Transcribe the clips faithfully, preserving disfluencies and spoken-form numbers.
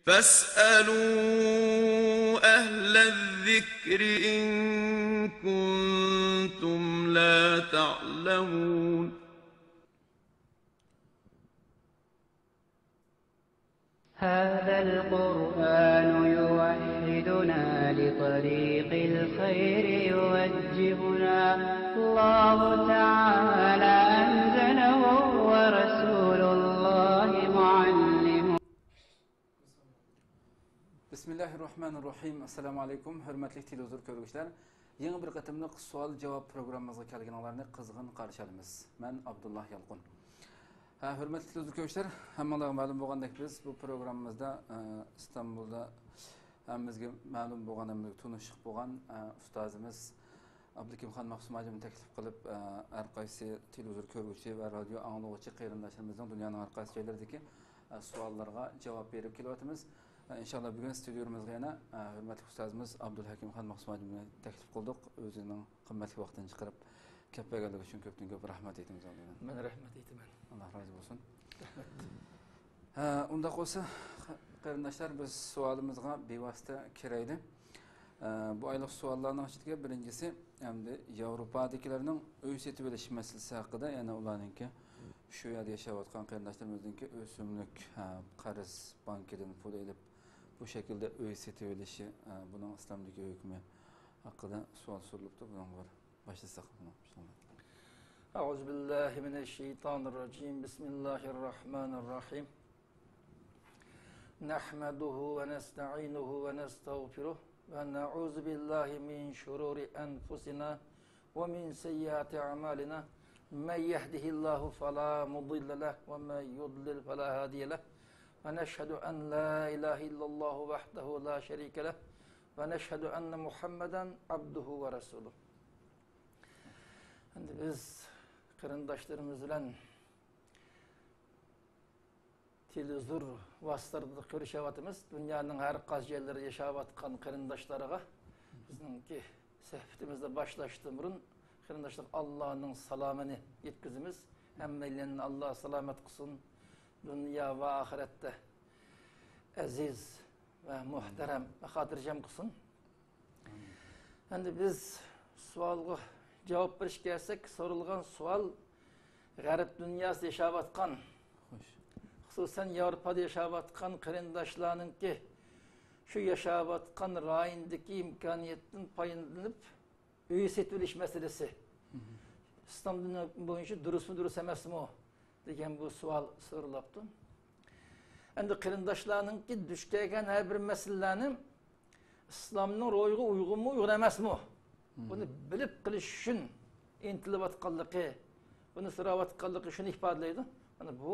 فاسألوا أهل الذكر إن كنتم لا تعلمون. هذا القرآن يوحدنا لطريق الخير يوجهنا. الله تعالى أنزله ورسول الله معلمه. بسم الله الرحمن الرحيم. السلام عليكم، ھۆرمەتلىك تېلېۋىزور كۆرگۈچىلەر. يېڭى بىر قېتىملىق سوئال جاۋاب پروگراممىمىزغا كەلگىنىڭلارنى قىزغىن قارشى ئالىمىز. مەن ئابدۇللا يالقۇن. ھە، ھۆرمەتلىك تېلېۋىزور كۆرگۈچىلەر، ھەممىڭلارغا مەلۇم بولغاندەك، بىز بۇ پروگراممىمىزدا، ئە، ئىستانبۇلدا ھەممىمىزگە مەلۇم بولغان، ھەممىمىزگە تونۇشلۇق بولغان، ئە، ئۇستازىمىز ئابدۇلھەكىمخان مەخسۇم ھاجىمنى تەكلىپ قىلىپ، ئە، ھەر قايسى تېلېۋىزور كۆرگۈچى ۋە رادىيو ئاڭلىغۇچى قېرىنداشلىرىمىزنىڭ دۇنيانىڭ ھەر قايسى جايلىرىدىكى، ئە، سوئاللىرىغا جاۋاب بېرىپ كېلىۋاتىمىز. ئە، ئىنشاللا بۈگۈن ستۇدىيەمىزگە يەنە، ئە، ھۆرمەتلىك ئۇستازىمىز ئابدۇلھەكىمخان مەخسۇم ھاجىمنى تەكلىپ قىلدۇق. ئۆزىنىڭ قىممەتلىك ۋاقتىنى چىقىرىپ كەپ بەرگەنلىكى ئۈچۈن كۆپتىن كۆپ رەھمەت ئېيتىمىز ئالدىدا. مەن رەھمەت ئېيتىمەن. ئاللا رازى بولسۇن. ھە، ئۇنداق بولسا، قېرىنداشلار، بىز سوئالىمىزغا بىۋاسىتە كىرەيلى. ھە، بۇ ئايلىق سوئاللارنىڭ ئىچىدىكى بىرىنچىسى، ئەمدى ياۋروپادىكىلەرنىڭ ئۆي سېتىۋېلىش مەسىلىسى ھەققىدە، يەنى ئۇلارنىڭكى شۇ يەردە ياشاۋاتقان قېرىنداشلىرىمىزنىڭكى ئۆسۈملۈك، ھە، قەرز، بانكىدىن پۇل ئېلىپ، بۇ شەكىلدە ئۆي سېتىۋېلىشى، ھە، بۇنىڭ ئىسلامدىكى ھۆكمى ھەققىدە سوئال سورىلىپتۇ. بۇنىڭغا بىر باشلىساق. بىسمىللا. أعوذ بالله من الشيطان الرجيم. بسم الله الرحمن الرحيم. نحمده ونستعينه ونستغفره ونعوذ بالله من شرور أنفسنا ومن سيئات أعمالنا. من يهده الله فلا مضل له ومن يضلل فلا هادي له. ونشهد أن لا إله إلا الله وحده لا شريك له. ونشهد أن محمدا عبده ورسوله. Endi biz قېرىنداشلىرىمىز بىلەن تېلېۋىزور ۋاسىتىلىرىدا كۆرۈشۈۋاتىمىز. دۇنيانىڭ ھەر قايسى يەرلىرىدە ياشاۋاتقان قېرىنداشلارغا بىزنىڭكى سۆھبىتىمىزنى باشلاشتىن بۇرۇن قېرىنداشلارغا ئاللانىڭ سالامىنى يەتكۈزىمىز. ھەممەيلەننى ئاللا سالامەت قىلسۇن. دۇنيا ۋە ئاخىرەتتە ئەزىز ۋە مۇھتەرەم ۋە خاتىرجەم قىلسۇن. ئەمدى بىز سوئالغا جاۋاب بېرىشكە كەلسەك، سورالغان سوئال غەرب دۇنياسىدا ياشاۋاتقان، خوش، خۇسۇسەن ياۋروپادا ياشاۋاتقان قېرىنداشلارنىڭكى شۇ ياشاۋاتقان رايوندىكى ئىمكانىيەتتىن پايدىلىنىپ ئۆي سېتىۋېلىش مەسىلىسى ئىسلام دىنى بويىچە دۇرۇسمۇ، دۇرۇس ئەمەسمۇ دېگەن بۇ سوئال سورىلاپتۇ. ئەمدى قېرىنداشلارنىڭكى دۇچ كەلگەن ھەر بىر مەسىلىلەرنى ئىسلامنىڭ روھىغا ئۇيغۇنمۇ، ئۇيغۇن ئەمەسمۇ؟ بۇنى بىلىپ قېلىش ئۈچۈن ئىنتىلىۋاتقانلىقى، بۇنى سوراۋاتقانلىقى شۇنى ئىپادىلەيدۇ. مانا بۇ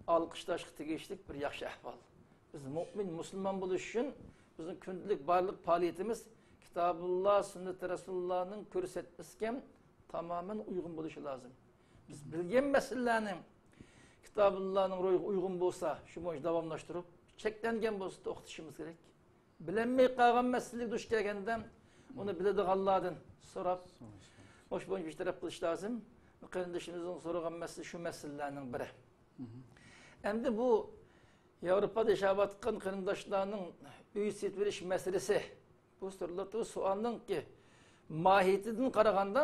ئالقىشلاشقا تېگىشلىك بىر ياخشى ئەھۋال. بىز مۆمىن، مۇسۇلمان بولۇش ئۈچۈن بىزنىڭ كۈندىلىك بارلىق پائالىيىتىمىز كىتابۇللا، سۈننىتى رەسۇلۇللانىڭ كۆرسەتمىسىگە تامامەن ئۇيغۇن بولۇشى لازىم. بىز بىلگەن مەسىلىلەرنى كىتابۇللانىڭ روھىغا ئۇيغۇن بولسا، شۇ بويىچە داۋاملاشتۇرۇپ، چەكلەنگەن بولسا توختىتىشىمىز كېرەك. بىلەلمەي قالغان مەسىلىگە دۇچ كەلگەندە، ئۇنى بىلىدىغانلاردىن سوراپ، مۇشۇ بويىچە بىر تەرەپ قىلىش لازىم. قېرىندىشىمىزنىڭ سورىغان مەسىلىسى شۇ مەسىلىلەرنىڭ بىرى. ئەمدى بۇ ياۋروپادا ياشاۋاتقان قېرىنداشلارنىڭ ئۆي سېتىۋېلىش مەسىلىسى، بۇ سورىلىۋاتقان سوئالنىڭكى ماھىيىتىدىن قارىغاندا،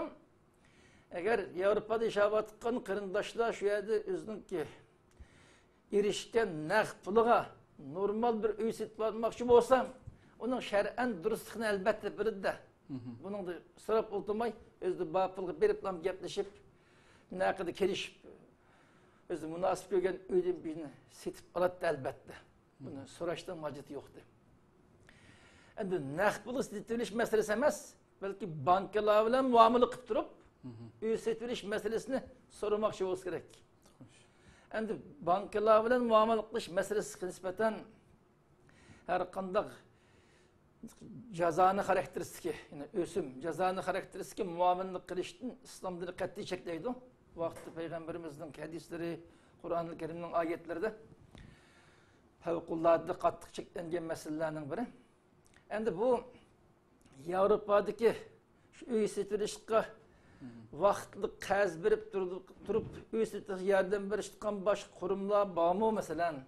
ئەگەر ياۋروپادا ياشاۋاتقان قېرىنداشلار شۇ يەردە ئۆزىنىڭكى ئېرىشكەن نەق پۇلىغا نورمال بىر ئۆي سېتىپ ئالماقچى بولسا، ئۇنىڭ شەرئەن دۇرۇسلۇقىنى ئەلۋەتتە بىلىدۇ-دە. بۇنىڭدا سوراپ ئولتۇرماي، ئۆزىدە بار پۇلغا بېرىپلا گەپلىشىپ، نەقىدە كېلىشىپ، ئۆزى مۇناسىپ كۆرگەن ئۆيدىن بىرنى سېتىپ ئالاتتى، ئەلۋەتتە. بۇنى سوراشنىڭ ھاجىتى يوقتى. ئەمدى نەق پۇلغا سېتىۋېلىش مەسىلىسى ئەمەس، بەلكى بانكىلار بىلەن مۇئامىلە قىلىپ تۇرۇپ، ئۆي سېتىۋېلىش مەسىلىسىنى سورىماقچى بولسا كېرەك. ئەمدى بانكىلار بىلەن مۇئامىلە قىلىش مەسىلىسىگە نىسبەتەن ھەر قانداق جازانە خاراكتېرىستىكى، يەنى ئۆسۈم، جازانە خاراكتېرىستىكى مۇئامىلىنى قىلىشتىن ئىسلام دىنى قەتئىي چەكلەيدۇ. بۇ ھەقتە پەيغەمبىرىمىزنىڭ ھەدىسلىرى، قۇرئانىل كەرىمنىڭ ئايەتلىرىدە پەۋقۇلئاددە قاتتىق چەكلەنگەن مەسىلىلەرنىڭ بىرى. ئەمدى بۇ ياۋروپادىكى شۇ ئۆي سېتىۋېلىشقا ۋاقىتلىق قەرز بېرىپ تۇرۇپ، تۇرۇپ ئۆي سېتىۋېلىشقا ياردەم بېرىشتىن باشقا قۇرۇملار بارمۇ؟ مەسىلەن،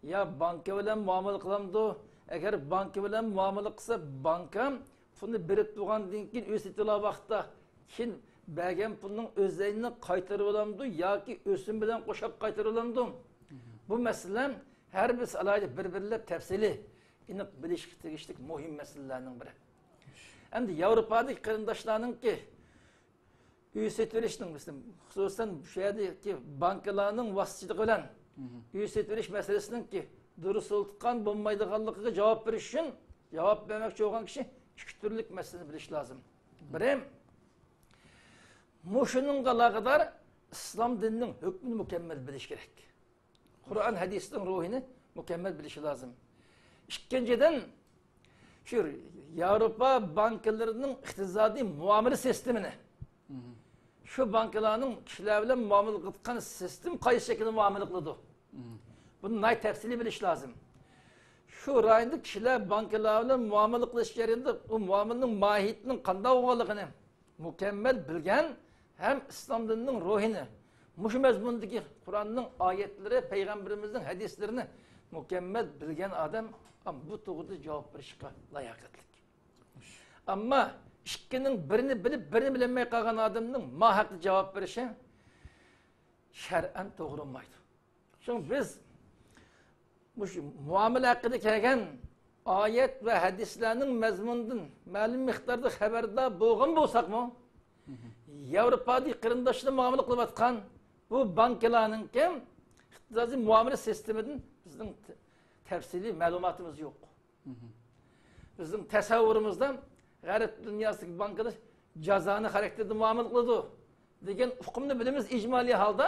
يا بانكا بىلەن مۇئامىلە قىلامدۇ؟ ئەگەر بانكا بىلەن مۇئامىلە قىلسا، بانكا پۇلنى بېرىپ تۇرغاندىن كېيىن ئۆزى سېتىۋالغان ۋاقىتتا، كېيىن بەرگەن پۇلنىڭ ئۆزلەينى قايتۇرۇۋالامدۇ ياكى ئۆسۈم بىلەن قوشاپ قايتۇرۇۋالامدۇ؟ بۇ مەسىلە ھەر بىرسى ئالاھىدە بىر-بىرلەپ تەپسىلىي ئېنىق بىلىشكە تېگىشلىك مۇھىم مەسىلىلەرنىڭ بىرى. ئەمدى ياۋروپادىكى قېرىنداشلارنىڭكى ئۆي سېتىۋېلىشنىڭ، مەسىلەن، خۇسۇسەن شۇ يەردىكى بانكىلارنىڭ ۋاسىتىچىلىقى بىلەن ئۆي سېتىۋېلىش مەسىلىسىنىڭكى دۇرۇس تۇتقان بولمايدىغانلىقىغا جاۋاب بېرىش ئۈچۈن، جاۋاب بەرمەكچى بولغان كىشى ئىككى تۈرلۈك مەسىلىنى بىلىش لازىم. بىرى، مۇشۇنىڭغا ئالاقىدار ئىسلام دىنىنىڭ ھۆكمىنى مۇكەممەل بىلىش كېرەك. قۇرئان ھەدىسنىڭ روھىنى مۇكەممەل بىلىشى لازىم. ئىككىنچىدىن، شۇ ياۋروپا بانكىلىرىنىڭ ئىقتىسادىي مۇئامىلە سىستېمىنى، شۇ بانكىلارنىڭ كىشىلەر بىلەن مۇئامىلە قىلىدىغان سىستېما قايسى شەكىلدە مۇئامىلە قىلىدۇ؟ بۇنى ناھايىتى تەپسىلىي بىلىش لازىم. شۇ رايوندا كىشىلەر بانكىلار بىلەن مۇئامىلە قىلىش جەريانىدا ئۇ مۇئامىلىنىڭ ماھىيىتىنىڭ قانداق بولغانلىقىنى، مۇكەممەل بىلگەن ھەم ئىسلام دىنىنىڭ روھىنى، مۇشۇ مەزمۇندىكى قۇرئاننىڭ ئايەتلىرى، پەيغەمبىرىمىزنىڭ ھەدىسلىرىنى مۇكەممەل بىلگەن ئادەم بۇ توغرىدا جاۋاب بېرىشقا لاياقەتلىك. ئەمما ئىككىنىڭ بىرىنى بىلىپ، بىرىنى بىلەلمەي قالغان ئادەمنىڭ ما ھەقتە جاۋاب بېرىشى شەرئەن توغرا بولمايدۇ. شۇڭا بىز مۇشۇ مۇئامىلە ھەققىدە كەلگەن ئايەت ۋە ھەدىسلەرنىڭ مەزمۇنىدىن مەلۇم مىقداردا خەۋەردار بولغان بولساقمۇ، ياۋروپادىكى قېرىنداشلار مۇئامىلە قىلىۋاتقان بۇ بانكىلارنىڭكى ئىقتىسادىي مۇئامىلە سىستېمىدىن بىزنىڭ ت-، تەپسىلىي مەلۇماتىمىز يوق. بىزنىڭ تەسەۋۋۇرىمىزدا غەرب دۇنياسىدىكى بانكىلار جازانە خاراكتېردا مۇئامىلە قىلىدۇ دېگەن ئۇقۇمنى بىلىمىز ئىجمالىي ھالدا،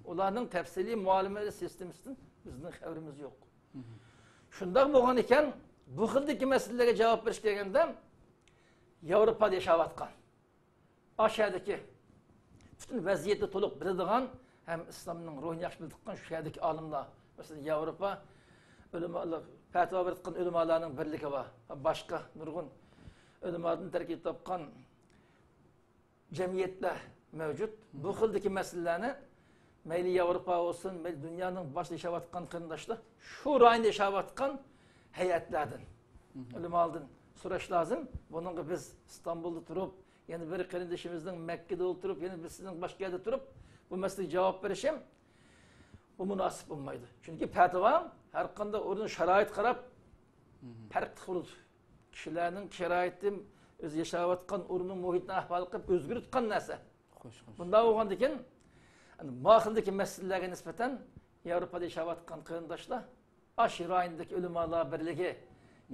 ئۇلارنىڭ تەپسىلىي مۇئامىلە سىستېمىسىدىن بىزنىڭ خەۋىرىمىز يوق. شۇنداق بولغان ئىكەن، بۇ خىلدىكى مەسىلىلەرگە جاۋاب بېرىش كەلگەندە، ياۋروپادا ياشاۋاتقان، ئاشۇ يەردىكى پۈتۈن ۋەزىيەتنى تولۇق بىلىدىغان ھەم ئىسلامنىڭ روھىنى ياخشى بىلىدىغان شۇ يەردىكى ئالىملار، مەسىلەن، ياۋروپا ئۆلىمالار، پەتىۋا بېرىدىغان ئۆلىمالارنىڭ بىرلىكى بار، باشقا نۇرغۇن ئۆلىمادىن تەركىب تاپقان جەمئىيەتلەر مەۋجۇت. بۇ خىلدىكى مەسىلىلەرنى مەيلى ياۋروپا بولسۇن، مەيلى دۇنيانىڭ باشقا ياشاۋاتقان قېرىنداشلار، شۇ رايوندا ياشاۋاتقان ھەيئەتلەردىن، ئۆلىمالاردىن سوراش لازىم. بۇنىڭغا بىز ئىستانبۇلدا تۇرۇپ، يەنە بىر قېرىندىشىمىزنىڭ مەككىدە ئولتۇرۇپ، يەنە بىرسىنىڭ باشقا يەردە تۇرۇپ، بۇ مەسىلىگە جاۋاب بېرىشىم، بۇ مۇناسىپ بولمايدۇ. چۈنكى پەتىۋا ھەر قانداق ئورۇن، شارائىتقا قاراپ پەرقلىق بولىدۇ. كىشىلەرنىڭ شارائىتى، ئۆزى ياشاۋاتقان ئورنىنىڭ مۇھىتىنىڭ ئەھۋالىغا قاراپ ئۆزگىرىدىغان نەرسە. خوش، خوش. بۇنداق بولغاندىكىن، ما خىلدىكى مەسىلىلەرگە نىسبەتەن ياۋروپادا ياشاۋاتقان قېرىنداشلار ئاشۇ رايوندىكى ئۆلىمالار بىرلىكى،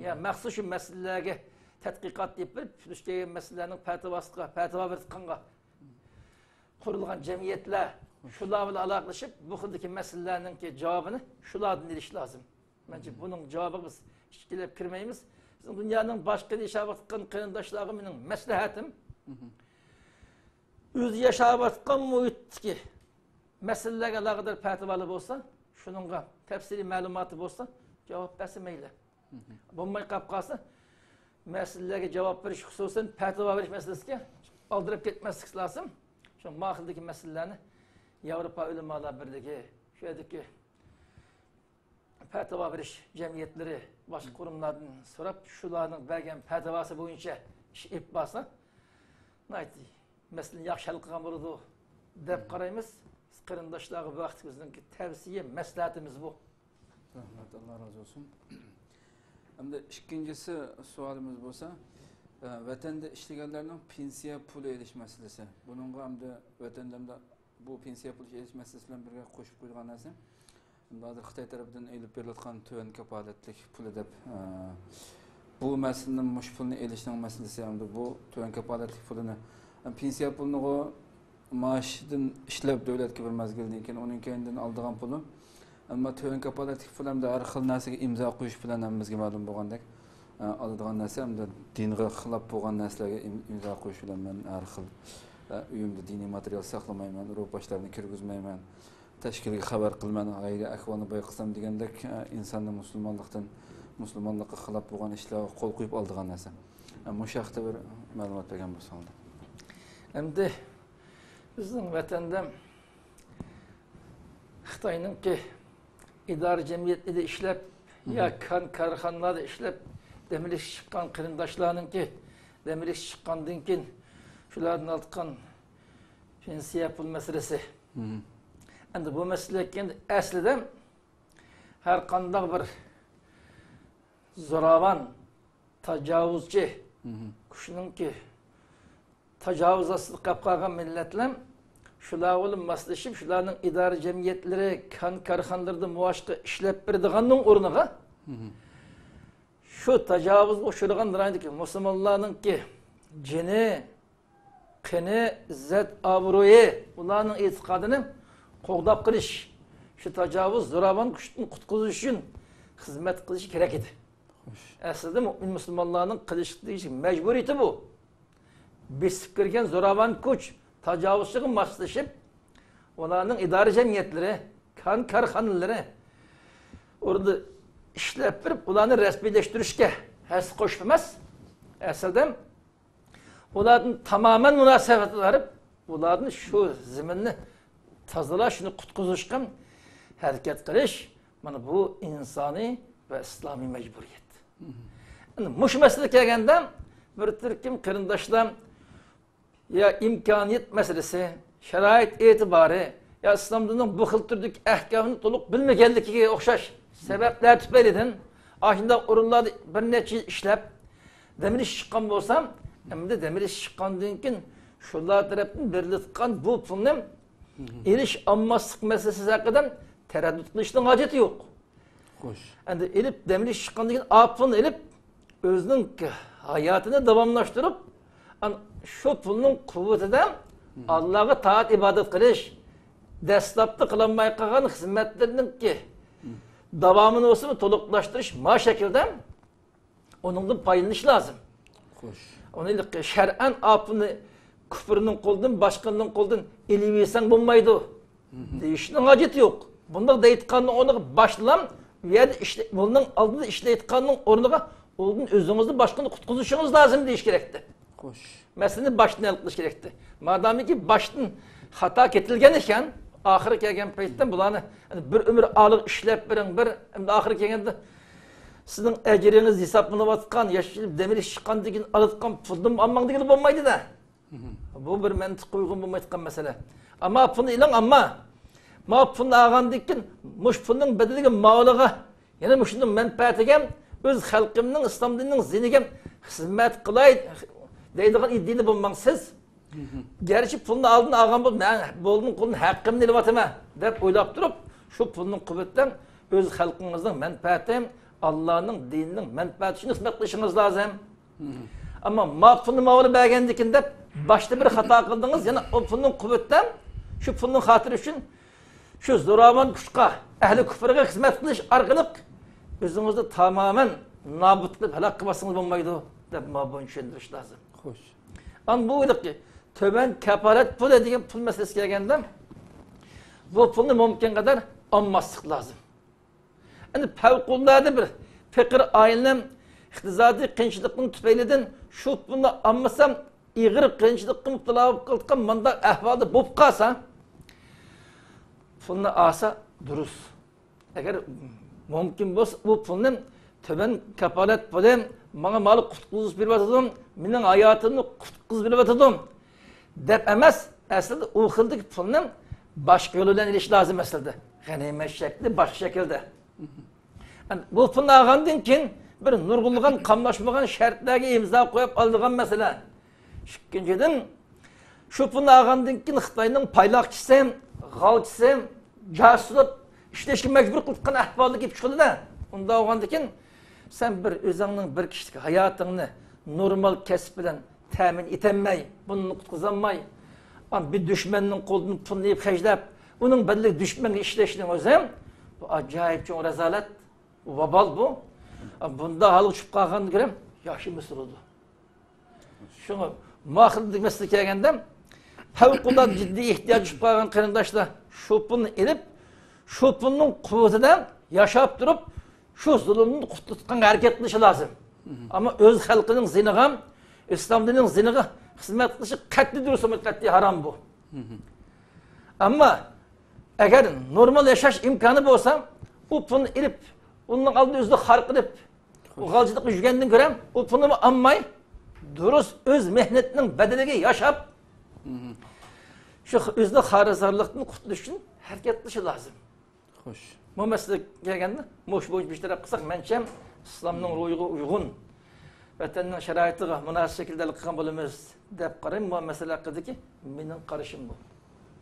يا مەخسۇس شۇ مەسىلىلەرگە تەتقىقات ئېلىپ بېرىپ، دۇچ كەلگەن مەسىلىلەرنىڭ پەتىۋاسىغا، پەتىۋا بېرىدىغانغا قۇرۇلغان جەمئىيەتلەر، شۇلار بىلەن ئالاقىلىشىپ، بۇ خىلدىكى مەسىلىلەرنىڭكى جاۋابىنى شۇلاردىن ئېلىش لازىم. مەنچە بۇنىڭ جاۋابىغا بىز ئىچكىرىلەپ كىرمەيمىز. بىزنىڭ دۇنيانىڭ باشقا ياشاۋاتقان قېرىنداشلارغا مېنىڭ مەسلىھەتىم، ئۆزى ياشاۋاتقان مۇھىتتىكى مەسىلىلەرگە ئالاقىدار پەتىۋالار بولسا، شۇنىڭغا تەپسىلىي مەلۇماتى بولسا، جاۋاب بەرسە مەيلى. بولماي قاپ قالسا، مەسىلىلەرگە جاۋاب بېرىش، خۇسۇسەن پەتىۋا بېرىش مەسىلىسىگە ئالدىراپ كەتمەسلىك لازىم. شۇ ما خىلدىكى مەسىلىلەرنى ياۋروپا ئۆلىمالار بىرلىكى، شۇ يەردىكى پەتىۋا بېرىش جەمئىيەتلىرى، باشقا قۇرۇملاردىن سوراپ، شۇلارنىڭ بەرگەن پەتىۋاسى بويىچە ئىش ئېلىپ بارسا، ناھايىتى مەسىلىنى ياخشى ھەل قىلغان بولىدۇ دەپ قارايمىز. بىز قېرىنداشلارغا بۇ ھەقتە بىزنىڭكى تەۋسىيە، مەسلىھەتىمىز بۇ. رەھمەت، ئاللا رازى بولسۇن. ئەمدى ئىككىنچىسى سوئالىمىز بولسا، ئە، ۋەتەندە ئىشلىگەنلەرنىڭ پېنسىيە پۇلى ئېلىش مەسىلىسى. بۇنىڭغا ئەمدى ۋەتەندە ئەمدى بۇ پېنسىيە پۇلى ئېلىش مەسىلىسى بىلەن بىرگە قوشۇپ قويىدىغان نەرسە، ئەمدى ھازىر خىتاي تەرىپىدىن ئېلىپ بېرىلىۋاتقان تۆۋەن كاپالەتلىك پۇلى دەپ، ئە، بۇ مەسىلىنى، مۇشۇ پۇلنى ئېلىشنىڭ مەسىلىسى، ئەمدى بۇ تۆۋەن كاپالەتلىك پۇلىنى، ئە، پېنسىيە پۇلىنىغۇ مائاشىدىن ئىشلەپ دۆلەتكە بىر مەزگىلدىن كېيىن، ئۇنىڭ كەينىدىن ئالىدىغان پۇلى. ئەمما تۆۋەن كاپالەتلىك پۇل ئەمدى ھەر خىل نەرسىگە ئىمزا قويۇش بىلەن ھەممىمىزگە مەلۇم بولغاندەك، ئە، ئالىدىغان نەرسە ئەمدى دىنغا خىلاپ بولغان نەرسىلەرگە ئىم-، ئىمزا قويۇش بىلەن مەن ھەر خىل، ئە، ئۆيۈمدە دىنىي ماتېرىيال ساقلىمايمەن، روپاشلارنى كىرگۈزمەيمەن، تەشكىلگە خەۋەر قىلىمەن، ئائىلە ئەھۋالىنى بايقىسام دېگەندەك، ئە، ئىنساننى مۇسۇلمانلىقتىن، مۇسۇلمانلىققا خىلاپ بولغان ئىشلارغا قول قويۇپ ئالىدىغان نەرسە. ئە، مۇشۇ ھەقتە بىر مەلۇمات بەرگەن بولساڭلار. ئەمدى بىزنىڭ ۋەتەندە خىتاينىڭكى ئىدارە جەمئىيەتلىرىدە ئىشلەپ، يا كان كارخانىلاردا ئىشلەپ، دەم ئېلىشكە چىققان قېرىنداشلارنىڭكى، دەم ئېلىشكە چىققاندىن كېيىن شۇلاردىن ئالىدىغان پېنسىيە پۇل مەسىلىسى. ئەمدى بۇ مەسىلىگە كەلگەندە، ئەسلىدە ھەر قانداق بىر زوراۋان، تاجاۋۇزچى كۈچنىڭكى تاجاۋۇز ئاستىدا قېلىپ قالغان مىللەتلەر شۇلار بىلەن ماسلىشىپ، شۇلارنىڭ ئىدارە جەمئىيەتلىرى، كان كارخانىلىرىدا مۇۋاپىق ئىشلەپ بېرىدىغاننىڭ ئورنىغا، شۇ تاجاۋۇزغا ئۇچرىغان رايوندىكى مۇسۇلمانلارنىڭكى جېنى، قېنى، ئىززەت، ئابرۇيى، ئۇلارنىڭ ئېتىقادىنى قوغداپ قېلىش، شۇ تاجاۋۇز، زوراۋان كۈچتىن قۇتقۇزۇش ئۈچۈن خىزمەت قىلىشى كېرەك ئىدى. ئەسلىدە مۆمىن مۇسۇلمانلارنىڭ قىلىشقا تېگىشلىك مەجبۇرىيىتى بۇ. بېسىپ كىرگەن زوراۋان كۈچ تاجاۋۇزچىغا ماسلىشىپ، ئۇلارنىڭ ئىدارە جەمئىيەتلىرى، كان كارخانىلىرى ئورنىدا ئىشلەپ بېرىپ، ئۇلارنى رەسمىيلەشتۈرۈشكە ھەسسە قوشۇپ ئەمەس، ئەسلىدە ئۇلاردىن تامامەن مۇناسىۋەت ئايرىپ، ئۇلاردىن شۇ زېمىننى تازىلاش، شۇنى قۇتقۇزۇشقا ھەرىكەت قىلىش، مانا بۇ ئىنسانىي ۋە ئىسلامىي مەجبۇرىيەت. ئەمدى مۇشۇ مەسىلىگە كەلگەندە، بىر تۈركۈم قېرىنداشلار يا ئىمكانىيەت مەسىلىسى، شارائىت ئېتىبارى، يا ئىسلام دىنىنىڭ بۇ خىل تۈردىكى ئەھكامىنى تولۇق بىلمىگەنلىكىگە ئوخشاش سەۋەبلەر تۈپەيلىدىن، ئاشۇنداق ئورۇنلاردا بىر نەچچە يىل ئىشلەپ، دەم ئېلىش چىققان بولسام، ئەمدى دەم ئېلىش چىققاندىن كېيىن شۇلار تەرەپتىن بېرىلىدىغان بۇ پۇلنى ئېلىش ئالماسلىق مەسىلىسى ھەققىدە تەرەددۇت قىلىشنىڭ ھاجىتى يوق. خوش. ئەمدى ئېلىپ، دەم ئېلىش چىققاندىن كېيىن ئاپىنى ئېلىپ، ئۆزىنىڭ ھاياتىنى داۋاملاشتۇرۇپ، ئان-، شۇ پۇلنىڭ قۇۋۋىتىدە ئاللاغا تائەت ئىبادەت قىلىش، دەسلەپتە قىلالماي قالغان خىزمەتلىرىنىڭكى داۋامىنى بولسىمۇ تولۇقلاشتۇرۇش، ما شەكىلدە ئۇنىڭدىن پايدىلىنىش لازىم. خوش. ئۇنى شەرئەن ئاپىنى كۇفرنىڭ قولىدىن، باشقىنىڭ قولىدىن ئېلىۋەرسەڭ بولمايدۇ دېيىشنىڭ ھاجىتى يوق. بۇنداق دەيدىغاننىڭ ئورنىغا باشلام، ئۇ يەردە ئىشلە-، بۇنىڭ ئالدىدا ئىشلەيدىغاننىڭ ئورنىغا ئۇنىڭدىن ئۆزىڭىزنى باشقىنى قۇتقۇزۇشىڭىز لازىم دېيىش كېرەكتى. خوش. مەسىلىنى باشتىن ھەل قىلىش كېرەكتى. مادامكى باشتىن خاتا كېتىلگەن ئىكەن، ئاخىرى كەلگەن پەيتتە بۇلارنى، يەنى بىر ئۆمۈر ئالىغا ئىشلەپ بېرىڭ، بىر، ئەمدى ئاخىرى كەلگەندە سىزنىڭ ئەجرىڭىز ھېسابلىنىۋاتقان، ياشىنىپ دەم ئېلىش چىققاندىن كېيىن ئالىدىغان پۇلدىن ئالماڭ دېگىلى بولمايدۇ-دە. بۇ بىر مەنتىققە ئۇيغۇن بولمايدىغان مەسىلە. ئەمما پۇلنى ئېلىڭ، ئەمما ما پۇلنى ئالغاندىن كېيىن مۇشۇ پۇلنىڭ بەدىلىگە ماۋۇلىغا، يەنە مۇشۇنىڭ مەنپەئەتىگە، ئۆز خەلقىمنىڭ، ئىسلام دىنىنىڭ زېمىنىگە خىزمەت قىلاي دەيدىغان ئىدىيىدە بولماڭ سىز. گەرچە پۇلنى ئالدىن ئالغان بولۇپ، مەن بولدىم قۇلدىن ھەققىمنى ئېلىۋاتىمەن دەپ ئويلاپ تۇرۇپ، شۇ پۇلنىڭ قۇۋۋىتىدە ئۆز خەلقىڭىزنىڭ مەنپەئەتى، ئاللانىڭ دىنىنىڭ مەنپەئەتى ئۈچۈن خىزمەت قىلىشىڭىز لازىم. ئەمما ما پۇلنى ماۋۇلار بەرگەندىكىن دەپ باشتا بىر خاتا قىلدىڭىز، يەنە ئۇ پۇلنىڭ قۇۋۋىتىدە شۇ پۇلنىڭ خاتىرى ئۈچۈن شۇ زوراۋان كۈچقا، ئەھلى كۇفرغا خىزمەت قىلىش ئارقىلىق ئۆزىڭىزنى تامامەن نابۇت قىلىپ ھالاك قىلىۋاتسىڭىز بولمايدۇ دەپ ما بۇنى چۈشەندۈرۈش لازىم. خوش. ئەمما بۇ ھېلىقى تۆۋەن كاپالەت پۇلى دېگەن پۇل مەسىلىسىگە كەلگەندە، بۇ پۇلنى مۇمكىن قەدەر ئالماسلىق لازىم. ئەمدى پەۋقۇلئاددە بىر پېقىر ئائىلە ئىقتىسادىي قىيىنچىلىقنىڭ تۈپەيلىدىن شۇ پۇلنى ئالمىسام، ئېغىر قىيىنچىلىققا مۇپتىلا بولۇپ قالىدىغان مۇنداق ئەھۋالدا بولۇپ قالسا، پۇلنى ئالسا دۇرۇس. ئەگەر مۇمكىن بولسا، بۇ پۇلنى تۆۋەن كاپالەت پۇلى ماڭا مانا قۇتقۇزۇش بېرىۋاتىدۇ، مېنىڭ ھاياتىمنى قۇتقۇزۇپ بېرىۋاتىدۇ دەپ ئەمەس، ئەسلىدە ئۇ خىلدىكى پۇلنى باشقا يول بىلەن ئېلىش لازىم ئەسلىدە. غەنىيمەت شەكلى، باشقا شەكىلدە. بۇ پۇلنى ئالغاندىن كېيىن بىر نۇرغۇنلىغان قاملاشمىغان شەرتلەرگە ئىمزا قويۇپ ئالىدىغان مەسىلە. ئىككىنچىدىن، شۇ پۇلنى ئالغاندىن كېيىن خىتاينىڭ پايلاقچىسى، غالچىسى، جاسۇس بولۇپ ئىشلەشكە مەجبۇر قىلىدىغان ئەھۋالدىكى چىقىدۇ-دە. ئۇنداق بولغاندىن كېيىن سەن بىر ئۆزۈڭنىڭ بىر كىشىلىك ھاياتىڭنى نورمال كەسىپ بىلەن تەمىن ئېتەلمەي، بۇنى قۇتقۇزالماي، بىر دۈشمەننىڭ قولىدىن پۇلنى ئېلىپ خەجلەپ، ئۇنىڭ بەدىلىگە دۈشمەنگە ئىشلەشنىڭ ئۆزى بۇ ئاجايىپ چوڭ رازالەت، ۋابال بۇ. بۇنداق ھالغا چۈشۈپ قالغاندا كۆرەم ياخشى ئەمەس بولىدۇ. شۇڭا ماخىل مەسىلىگە كەلگەندە، پەۋقۇلئاددە جىددىي ئېھتىياج چۈشۈپ قالغان قېرىنداشلار شۇ پۇلنى ئېلىپ، شۇ پۇلنىڭ قۇۋۋىتىدە ياشاپ تۇرۇپ، شۇ زۇلۇمدىن قۇتۇلۇشقا ھەرىكەت قىلىشى لازىم. ئەمما ئۆز خەلقىنىڭ زىيىنىغا، ئىسلام دىنىنىڭ زىيىنىغا خىزمەت قىلىشى قەتئىي دۇرۇس بولمايدۇ، قەتئىي ھارام بۇ. ئەمما ئەگەر نورمال ياشاش ئىمكانى بولسا، ئۇ پۇلنى ئېلىپ، ئۇنىڭ ئالدىدا ئۆزىنى خار قىلىپ، ئۇ غالجىدىققا يۈرگەندىن كۆرە، ئۇ پۇلنىمۇ ئالماي، دۇرۇس ئۆز مېھنىتىنىڭ بەدىلىگە ياشاپ، شۇ ئۆزىنى خارىزارلىقتىن قۇتۇلۇش ئۈچۈن ھەرىكەت قىلىشى لازىم. خوش. بۇ مەسىلىگە كەلگەندە، مۇشۇ بويىچە بىر تەرەپ قىلساق، مەنچە ئىسلامنىڭ روھىغا ئۇيغۇن، ۋەتەننىڭ شارائىتىغا مۇناسىپ شەكىلدە ھەل قىلغان بولىمىز دەپ قارايمەن. بۇ مەسىلە ھەققىدىكى مېنىڭ قارىشىم بۇ.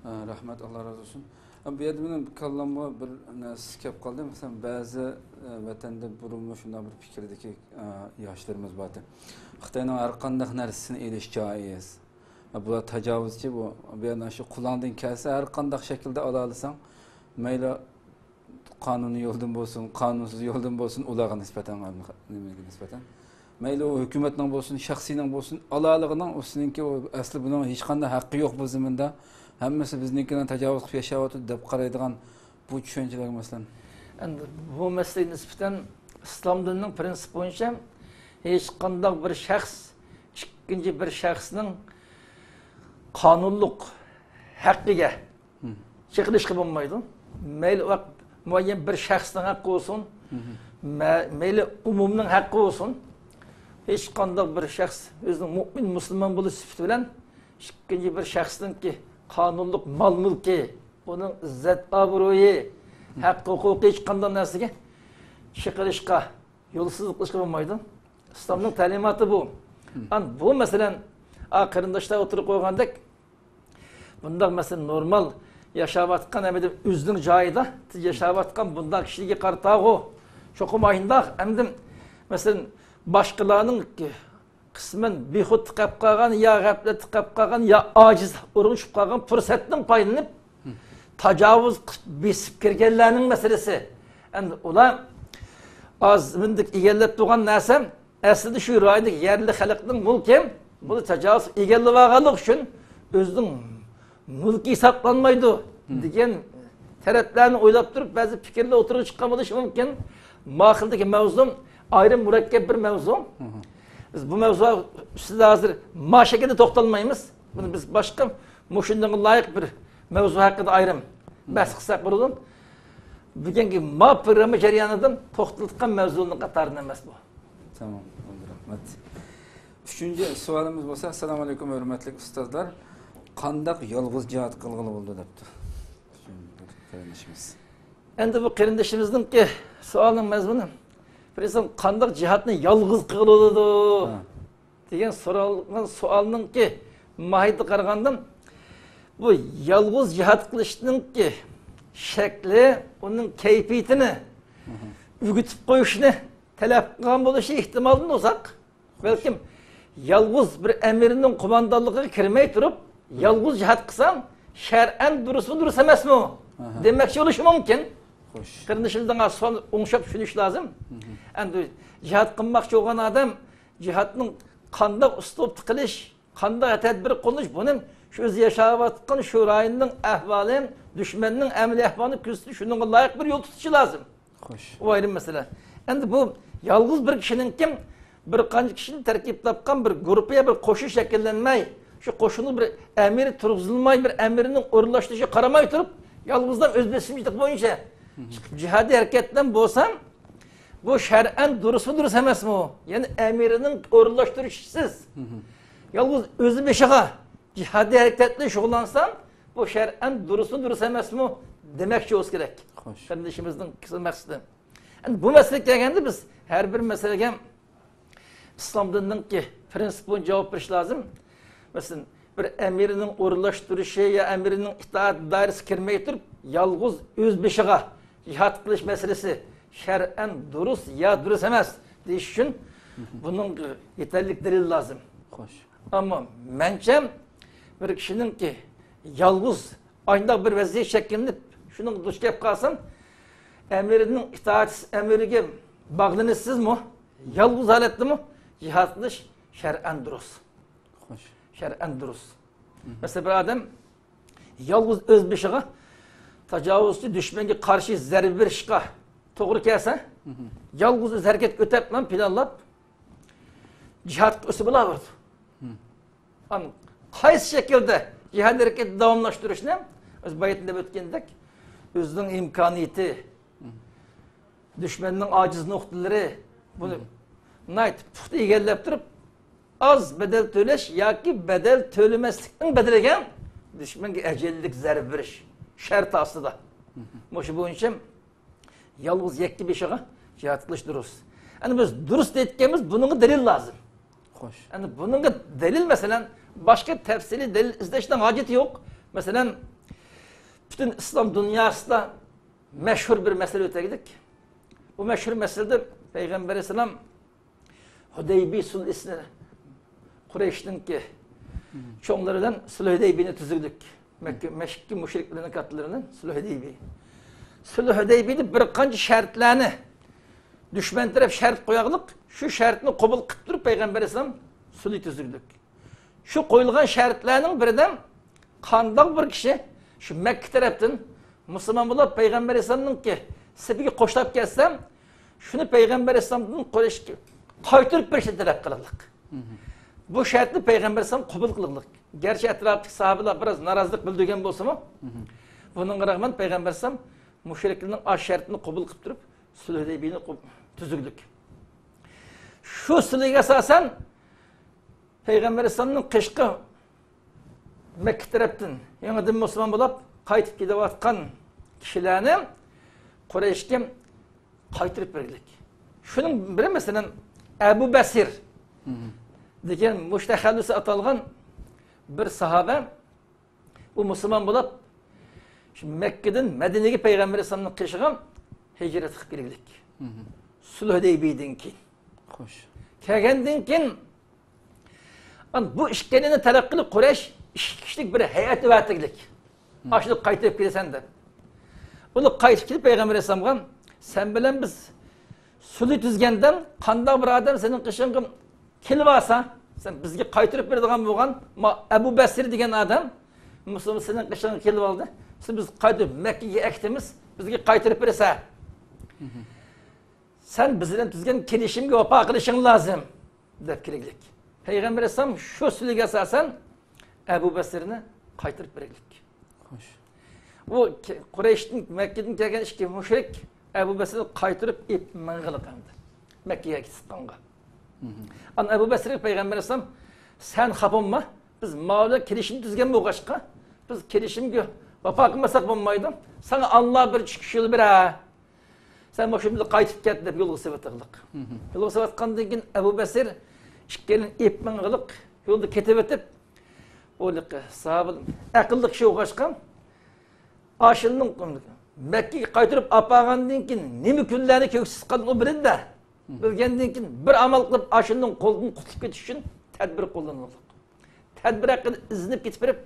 ھە، رەھمەت، ئاللا رازى بولسۇن. بۇ يەردە مېنىڭ كاللامغا بىر نەرسە كەپ قالدى. مەسىلەن، بەزى، ئە، ۋەتەندە بۇرۇنمۇ شۇنداق بىر پىكىردىكى، ئە، ياشلىرىمىز بار ئىدى. خىتاينىڭ ھەر قانداق نەرسىسىنى ئېلىش جائىز. بۇلار تاجاۋۇزچى، بۇ، بۇ يەردە شۇ قولۇڭدىن كەلسە ھەر قانداق شەكىلدە ئالالىساڭ، مەيلى قانۇنىي يولدىن بولسۇن، قانۇنسىز يولدىن بولسۇن، ئۇلارغا نىسبەتەن، نېمىگە نىسبەتەن. مەيلى ئۇ ھۆكۈمەتنىڭ بولسۇن، شەخسىينىڭ بولسۇن، ئالالىغىنىڭ ئۇ سېنىڭكى، ئۇ ئەسلى بۇنىڭ ھېچقانداق ھەققى يوق بۇ زېمىندا. ھەممىسى بىزنىڭكىنى تاجاۋۇز قىلىپ ياشاۋاتىدۇ دەپ قارايدىغان بۇ چۈشەنچىلەرگە مەسىلەن. ئەمدى بۇ مەسىلىگە نىسبەتەن ئىسلام دىنىنىڭ پرىنسىپى بويىچە ھېچقانداق بىر شەخس ئىككىنچى بىر شەخسنىڭ قانۇنلۇق ھەققىگە چېقىلىشقا بولمايدۇ. مەيلى ئۇ مۇئەييەن بىر شەخسنىڭ ھەققى بولسۇن، مە-، مەيلى ئومۇمنىڭ ھەققى بولسۇن، ھېچقانداق بىر شەخس ئۆزىنىڭ مۇئمىن مۇسۇلمان بولۇش سۈپىتى بىلەن ئىككىنچى بىر شەخسنىڭكى قانۇنلۇق مال-مۈلكى، ئۇنىڭ ئىززەت-ئابرۇيى، ھەق-ھوقۇقى ھېچقانداق نەرسىگە چېقىلىشقا، يولسىزلىق قىلىشقا بولمايدۇ. ئىسلامنىڭ تەلىماتى بۇ. ئەمدى بۇ مەسىلەن، ئا، قېرىنداشلار ئوتتۇرىغا قويغاندەك، بۇنداق مەسىلەن، نورمال ياشاۋاتقان، ئەمدى ئۆزىنىڭ جايىدا ياشاۋاتقان بۇنداق كىشىگە قارىتاغۇ، چوقۇم ئاينداق، ئەمدى مەسىلەن، باشقىلارنىڭ قىسمەن بىخۇد قېلىپ قالغان يا غەپلەتتە قېلىپ قالغان يا ئاجىز ئورۇنغا چۈشۈپ قالغان پۇرسەتتىن پايدىلىنىپ، تاجاۋۇز قىلىپ بېسىپ كىرگەنلەرنىڭ مەسىلىسى. ئەمدى ئۇلار ئاز مۇنداق ئىگىلەپ تۇرغان نەرسە ئەسلىدە شۇ رايوندىكى يەرلىك خەلقنىڭ مۈلكى، بۇنى تاجاۋۇز ئىگىلىۋالغانلىقى ئۈچۈن ئۆزىنىڭ مۈلكى ھېسابلانمايدۇ دېگەن تەرەپلەرنى ئويلاپ تۇرۇپ، بەزى پىكىرلەر ئوتتۇرىغا چىققان بولۇشى مۇمكىن. ما خىلدىكى مەۋزۇ ئايرىم مۇرەككەپ بىر مەۋزۇ. بىز بۇ مەۋزۇ ئۈستىدە ھازىر ما شەكىلدە توختالمايمىز. بۇنى بىز باشقا مۇشۇنىڭغا لايىق بىر مەۋزۇ ھەققىدە ئايرىم بەھس قىلساق بولىدۇ. بۈگۈنكى ما پروگرامما جەريانىدا توختىلىدىغان مەۋزۇنىڭ قاتارىدا ئەمەس بۇ. تامام، بولدى، رەھمەت. ئۈچىنچى سوئالىمىز بولسا، ئەسسالامۇ ئەلەيكۇم، ھۆرمەتلىك ئۇستازلار. قانداق يالغۇز جىھاد قىلغىلى بولىدۇ دەپتۇ. ئۈچىنچى قېرىندىشىمىز. ئەمدى بۇ قېرىندىشىمىزنىڭكى سوئالىنىڭ مەزمۇنى، بىر ئىنسان قانداق جىھادنى يالغۇز قىلغىلى بولىدۇ دېگەن سورالغان سوئالنىڭكى ماھىيىتىگە قارىغاندا، بۇ يالغۇز جىھاد قىلىشنىڭكى شەكلى، ئۇنىڭ كەيپىيىتىنى ئۆگىتىپ قويۇشنى تەلەپ قىلغان بولۇشى ئېھتىمالدىن ئۇزاق. بەلكىم يالغۇز بىر ئەمىرنىڭ قوماندانلىقىغا كىرمەي تۇرۇپ، يالغۇز جىھاد قىلساڭ، شەرئەن دۇرۇسمۇ، دۇرۇس ئەمەسمۇ؟ ئاھا. دېمەكچى بولۇشى مۇمكىن. خوش. قېرىندىشىمىزنىڭ سوئالىنى ئوڭشاپ چۈشىنىش لازىم. مم. ئەمدى جىھاد قىلماقچى بولغان ئادەم جىھادنىڭ قانداق ئۇسلۇبتا قىلىش، قانداق تەدبىر قوللىنىش، بۇنى شۇ ئۆزى ياشاۋاتقان شۇ رايوننىڭ ئەھۋالى، دۈشمەننىڭ ئەمەلىي ئەھۋالىنى كۆزىتىپ، شۇنىڭغا لايىق بىر يول تۇتۇشى لازىم. خوش. ئۇ ئايرىم مەسىلە. ئەمدى بۇ يالغۇز بىر كىشىنىڭكى، بىر قانچە كىشىنى تەركىب تاپقان بىر گۇرۇپپا يا بىر قوشۇن شەكىللەنمەي، شۇ قوشۇنغا بىر ئەمىر تۇرغۇزۇلماي، بىر ئەمىرنىڭ ئورۇنلاشتۇرۇشىغا قارىماي تۇرۇپ، يالغۇزلا ئۆز بېسىمچىلىق بويىچە چىقىپ جىھادىي ھەرىكەتلەن بولسا، بۇ شەرئەن دۇرۇسمۇ، دۇرۇس ئەمەسمۇ؟ يەنى ئەمىرنىڭ ئورۇنلاشتۇرۇشىسىز، يالغۇز ئۆزى بېشىغا جىھادىي ھەرىكەت بىلەن شۇغۇللانسا، بۇ شەرئەن دۇرۇسمۇ، دۇرۇس ئەمەسمۇ دېمەكچى بولسا كېرەك. خوش. قېرىندىشىمىزنىڭ مەقسىتى. ئەمدى بۇ مەسىلىگە كەلگەندە، بىز ھەر بىر مەسىلىگە ئىسلام دىنىنىڭكى پرىنسىپى بويىچە جاۋاب بېرىش لازىم. مەسىلەن، بىر ئەمىرنىڭ ئورۇنلاشتۇرۇشى يا ئەمىرنىڭ ئىتائەت دائىرىسىگە كىرمەي تۇرۇپ، يالغۇز ئۆز بېشىغا جىھاد قىلىش مەسىلىسى شەرئەن دۇرۇس يا دۇرۇس ئەمەس دېيىش ئۈچۈن بۇنىڭغا يېتەرلىك دەلىل لازىم. خوش. ئەمما مەنچە بىر كىشىنىڭكى يالغۇز ئانداق بىر ۋەزىيەت شەكىللىنىپ، شۇنىڭغا دۇچ كەپ قالسام، ئەمىرنىڭ ئىتائەت ئەمرىگە باغلىنىشسىزمۇ، يالغۇز ھالەتتىمۇ جىھاد قىلىش شەرئەن دۇرۇس. خوش. شەرئەن دۇرۇس. مەسىلەن، بىر ئادەم يالغۇز ئۆز بېشىغا تاجاۋۇزچى دۈشمەنگە قارشى زەربە بېرىشقا توغرا كەلسە، يالغۇز ئۆزى ھەرىكەت ئۆتەپلا پىلانلاپ، جىھادقا ئۆتسە بولاۋېرىدۇ. ئەمما قايسى شەكىلدە جىھاد ھەرىكىتىنى داۋاملاشتۇرۇشنى، ئۆز بايىتىدا دەپ ئۆتكەندەك، ئۆزىنىڭ ئىمكانىيىتى، دۈشمەننىڭ ئاجىز نۇقتىلىرى، بۇنى ناھايىتى پۇختا ئىگىلەپ تۇرۇپ، ئاز بەدەل تۆلەش ياكى بەدەل تۆلىمەسلىكنىڭ بەدىلىگە دۈشمەنگە ئەجەللىك زەربە بېرىش شەرتى ئاستىدا. مۇشۇ بويىچە يالغۇز يەككە بېشىغا جىھاد قىلىش دۇرۇس. ئەنە بىز دۇرۇس دەيدىكەنمىز، بۇنىڭغا دەلىل لازىم. خوش. ئەنە بۇنىڭغا دەلىل، مەسىلەن، باشقا تەپسىلىي دەلىل ئىزدەشنىڭ ھاجىتى يوق. مەسىلەن، پۈتۈن ئىسلام دۇنياسىدا مەشھۇر بىر مەسىلە ئۆتەيلىك. بۇ مەشھۇر مەسىلىدە پەيغەمبەر ئەلەيھىسسالام ھۇدەيبىي سۇلھىسىنى، قۇرەيشنىڭكى چوڭلىرى بىلەن سۇلھ ھۇدەيبىينى تۈزۈگلۈك. مەككە، مەككە مۇشرىكلىرىنىڭ كاتتىلىرىنى سۇلھ ھۇدەيبىي. سۇلھ ھۇدەيبىيدە بىر قانچە شەرتلەرنى دۈشمەن تەرەپ شەرت قوياغلىق، شۇ شەرتنى قوبۇل قىلىپ تۇرۇپ پەيغەمبەر ئەلەيھىسسالام سۇلھ تۈزۈگلۈك. شۇ قويۇلغان شەرتلەرنىڭ بىرىدە، قانداق بىر كىشى شۇ مەككە تەرەپتىن مۇسۇلمان بولۇپ، پەيغەمبەر ئەلەيھىسسالامنىڭكى سېپىگە قوشۇلۇپ كەتسە، شۇنى پەيغەمبەر ئەلەيھىسسالامدىن قويۇش-، قايتۇرۇپ بېرىشنى تەلەپ قىلىقلىق. بۇ شەرتنى پەيغەمبەر ئەلەيھىسسالام قوبۇل قىلىقلىق. گەرچە ئەتراپتىكى ساھابىلار بىراز نارازىلىق بىلدۈرگەن بولسىمۇ، بۇنىڭغا رەغمەن پەيغەمبەر ئەلەيھىسسالام مۇشرىكلارنىڭ ئاش شەرتىنى قوبۇل قىلىپ تۇرۇپ، سۇلھ ھۇدەيبىينى قوب-، تۈزۈگلۈك. شۇ سۇلھىگە ئاساسەن، پەيغەمبەر ئەلەيھىسسالامنىڭ قېشىغا مەككە تەرەپتىن يېڭىدىن مۇسۇلمان بولۇپ قايتىپ كېلىۋاتقان كىشىلەرنى قۇرەيشكە قايتۇرۇپ بەرگۈلۈك. شۇنىڭ بىرى، مەسىلەن، ئەبۇ بەسىر دېگەن مۇشۇ تەخەللۇسى ئاتالغان بىر ساھابە، ئۇ مۇسۇلمان بولۇپ، شۇ مەككىدىن مەدىنىگە پەيغەمبەر ئەلەيھىسسالامنىڭ قېشىغا ھىجرەت قىلىپ كەلگۈلۈك. سۇلھ ھۇدەيبىيىدىن كېيىن. خوش. كەلگەندىن كېيىن، ئان-، بۇ ئىككىلىنى تەلەپ قىلىپ، قۇرەيش ئىككى كىشىلىك بىر ھەيئەت ئەۋەتىگلىك. ئاشۇ قايتىپ كېلىسەن دەپ. ئۇلار قايتىپ كېلىپ پەيغەمبەر ئەلەيھىسسالامغا، سەن بىلەن بىز سۇلھ تۈزگەندە، قانداق بىر ئادەم سېنىڭ قېشىڭغا كېلىۋالسا، سەن بىزگە قايتۇرۇپ بېرىدىغان بولغان، ما-، ئەبۇ بەسىر دېگەن ئادەم، مۇسۇلمان سېنىڭ قېشىڭغا كېلىۋالدى. سەن بىز قايتۇرۇپ مەككىگە ئەكېتىمىز، بىزگە قايتۇرۇپ بېرىسە. سەن بىز بىلەن تۈزگەن كېلىشىمگە ۋاپا قىلىشىڭ لازىم، دەپ كېلىگلىك. پەيغەمبەر ئەلەيھىسسالام شۇ سۈلھىگە ئاساسەن ئەبۇ بەسىرنى قايتۇرۇپ بەرگلىك. خوش. بۇ كە-، قۇرەيشتىن، مەككىدىن كەلگەن ئىككى مۇشرىك ئەبۇ بەسىرنى قايتۇرۇپ ئېلىپ ماڭغىلى قالدى. مەككىگە كېتىپ قالغان. ئان ئەبۇ بەسىرگە پەيغەمبەر ئەلەيھىسسالام، سەن خاپا بولما، بىز ماۋۇ بىلەن كېلىشىم تۈزگەن بولغاچقا، بىز كېلىشىمگە ۋاپا قىلمىساق بولمايدۇ. ساڭا ئاللا بىر چىقىش يول بېرە. سەن مۇشۇ بىلەن قايتىپ كەت دەپ يولغا سېلىۋاتقانلىق. يولغا سېلىۋاتقاندىن كېيىن ئەبۇ بەسىر ئىككىيلەن ئېلىپ ماڭغىلىق يولدا كېتىۋېتىپ، ئۇ ساھابە ئەقىللىق كىشى بولغاچقا، ئاشۇنىڭ مەككىگە قايتۇرۇپ ئاپارغاندىن كېيىن نېمە كۈنلەرنى كۆكسىز قالدى ئۇ بىلىدۇ-دە. بىلگەندىن كېيىن بىر ئامال قىلىپ ئاشۇنىڭ قولىدىن قۇتۇلۇپ كېتىش ئۈچۈن تەدبىر قوللىنىلدى. تەدبىر ھەققىدە ئىزدىنىپ كېتىپ بېرىپ،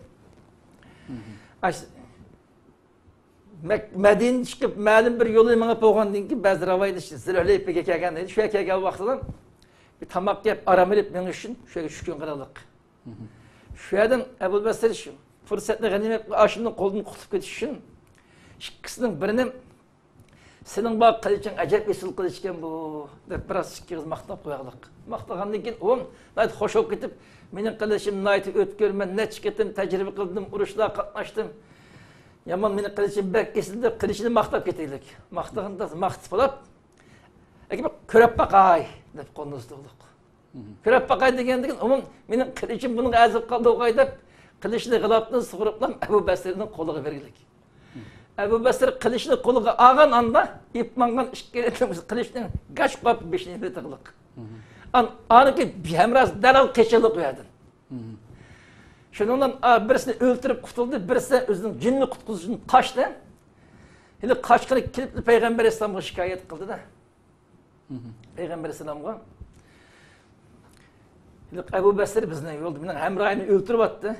ئاش-، مەك-، مەدىنىدىن چىقىپ، مەلۇم بىر يولنى مېڭىپ بولغاندىن كېيىن، بەزى رىۋايەتلەردە زۇلھۇلەيپىگە كەلگەن دەيدۇ. شۇ يەرگە كەلگەن ۋاقتىدا بىر تاماق يەپ، ئارام ئېلىپ مېڭىش ئۈچۈن شۇ يەرگە چۈشكەن قىلىقلىق. شۇ يەردىن ئەبۇ بەسىر شۇ پۇرسەتنى غەنىيمەت قىلىپ، ئاشۇنىڭ قولىدىن قۇتۇلۇپ كېتىش ئۈچۈن ئىككىسىنىڭ بىرىنى، سېنىڭ بار قىلىچىڭ ئەجەب ئېسىل قىلىچ ئىكەن بۇ، دەپ بىراز ئىككى ئېغىز ماختاپ قوياقلىق. ماختىغاندىن كېيىن ئۇ ناھايىتى خوش بولۇپ كېتىپ، مېنىڭ قىلىچىم ناھايىتى ئۆتكۈر، مەن نەچچە قېتىم تەجرىبە قىلدىم، ئۇرۇشلارغا قاتناشتىم. يامان، مېنىڭ قىلىچىم بەك ئېسىل، دەپ قىلىچىنى ماختاپ كېتەيلىك. ماختىغاندا ماختىسى بولۇپ، كۆرۈپ باقاي، دەپ قولىنى ئۇزىتىۋالدۇق. كۆرۈپ باقاي دېگەندىكىن، ئۇمۇ مېنىڭ قىلىچىم بۇنىڭغا ئەزىپ قالدىغۇ دەپ، قىلىچنى غىلاپتىن سۇغۇرۇپلا ئەبۇ بەسىرنىڭ قولىغا بەرگىلىك. ئەبۇ بەسىر قىلىچنى قولىغا ئالغان ئاندا، ئېلىپ ماڭغان ئىككىلى قىلىچنى گاچ قويۇپ بېشىنى يېرىپ تىغلىق. ئان-، ئانىكى ھەمراھى دەرھال قېچىلىق ئۇ يەردىن. شۇنىڭ بىلەن، ئا، بىرسىنى ئۆلتۈرۈپ قۇتۇلدى، بىرسى ئۆزىنىڭ جېنىنى قۇتقۇزۇش ئۈچۈن قاچتى. ھېلى قاچقىنى كېلىپ پەيغەمبەر ئەلەيھىسسالامغا شىكايەت قىلدى-دە. پەيغەمبەر ئەلەيھىسسالامغا، ھېلىقى ئەبۇ بەسىر بىزنى يولدا مېنىڭ ھەمراھىمنى ئۆلتۈرۈۋەتتى.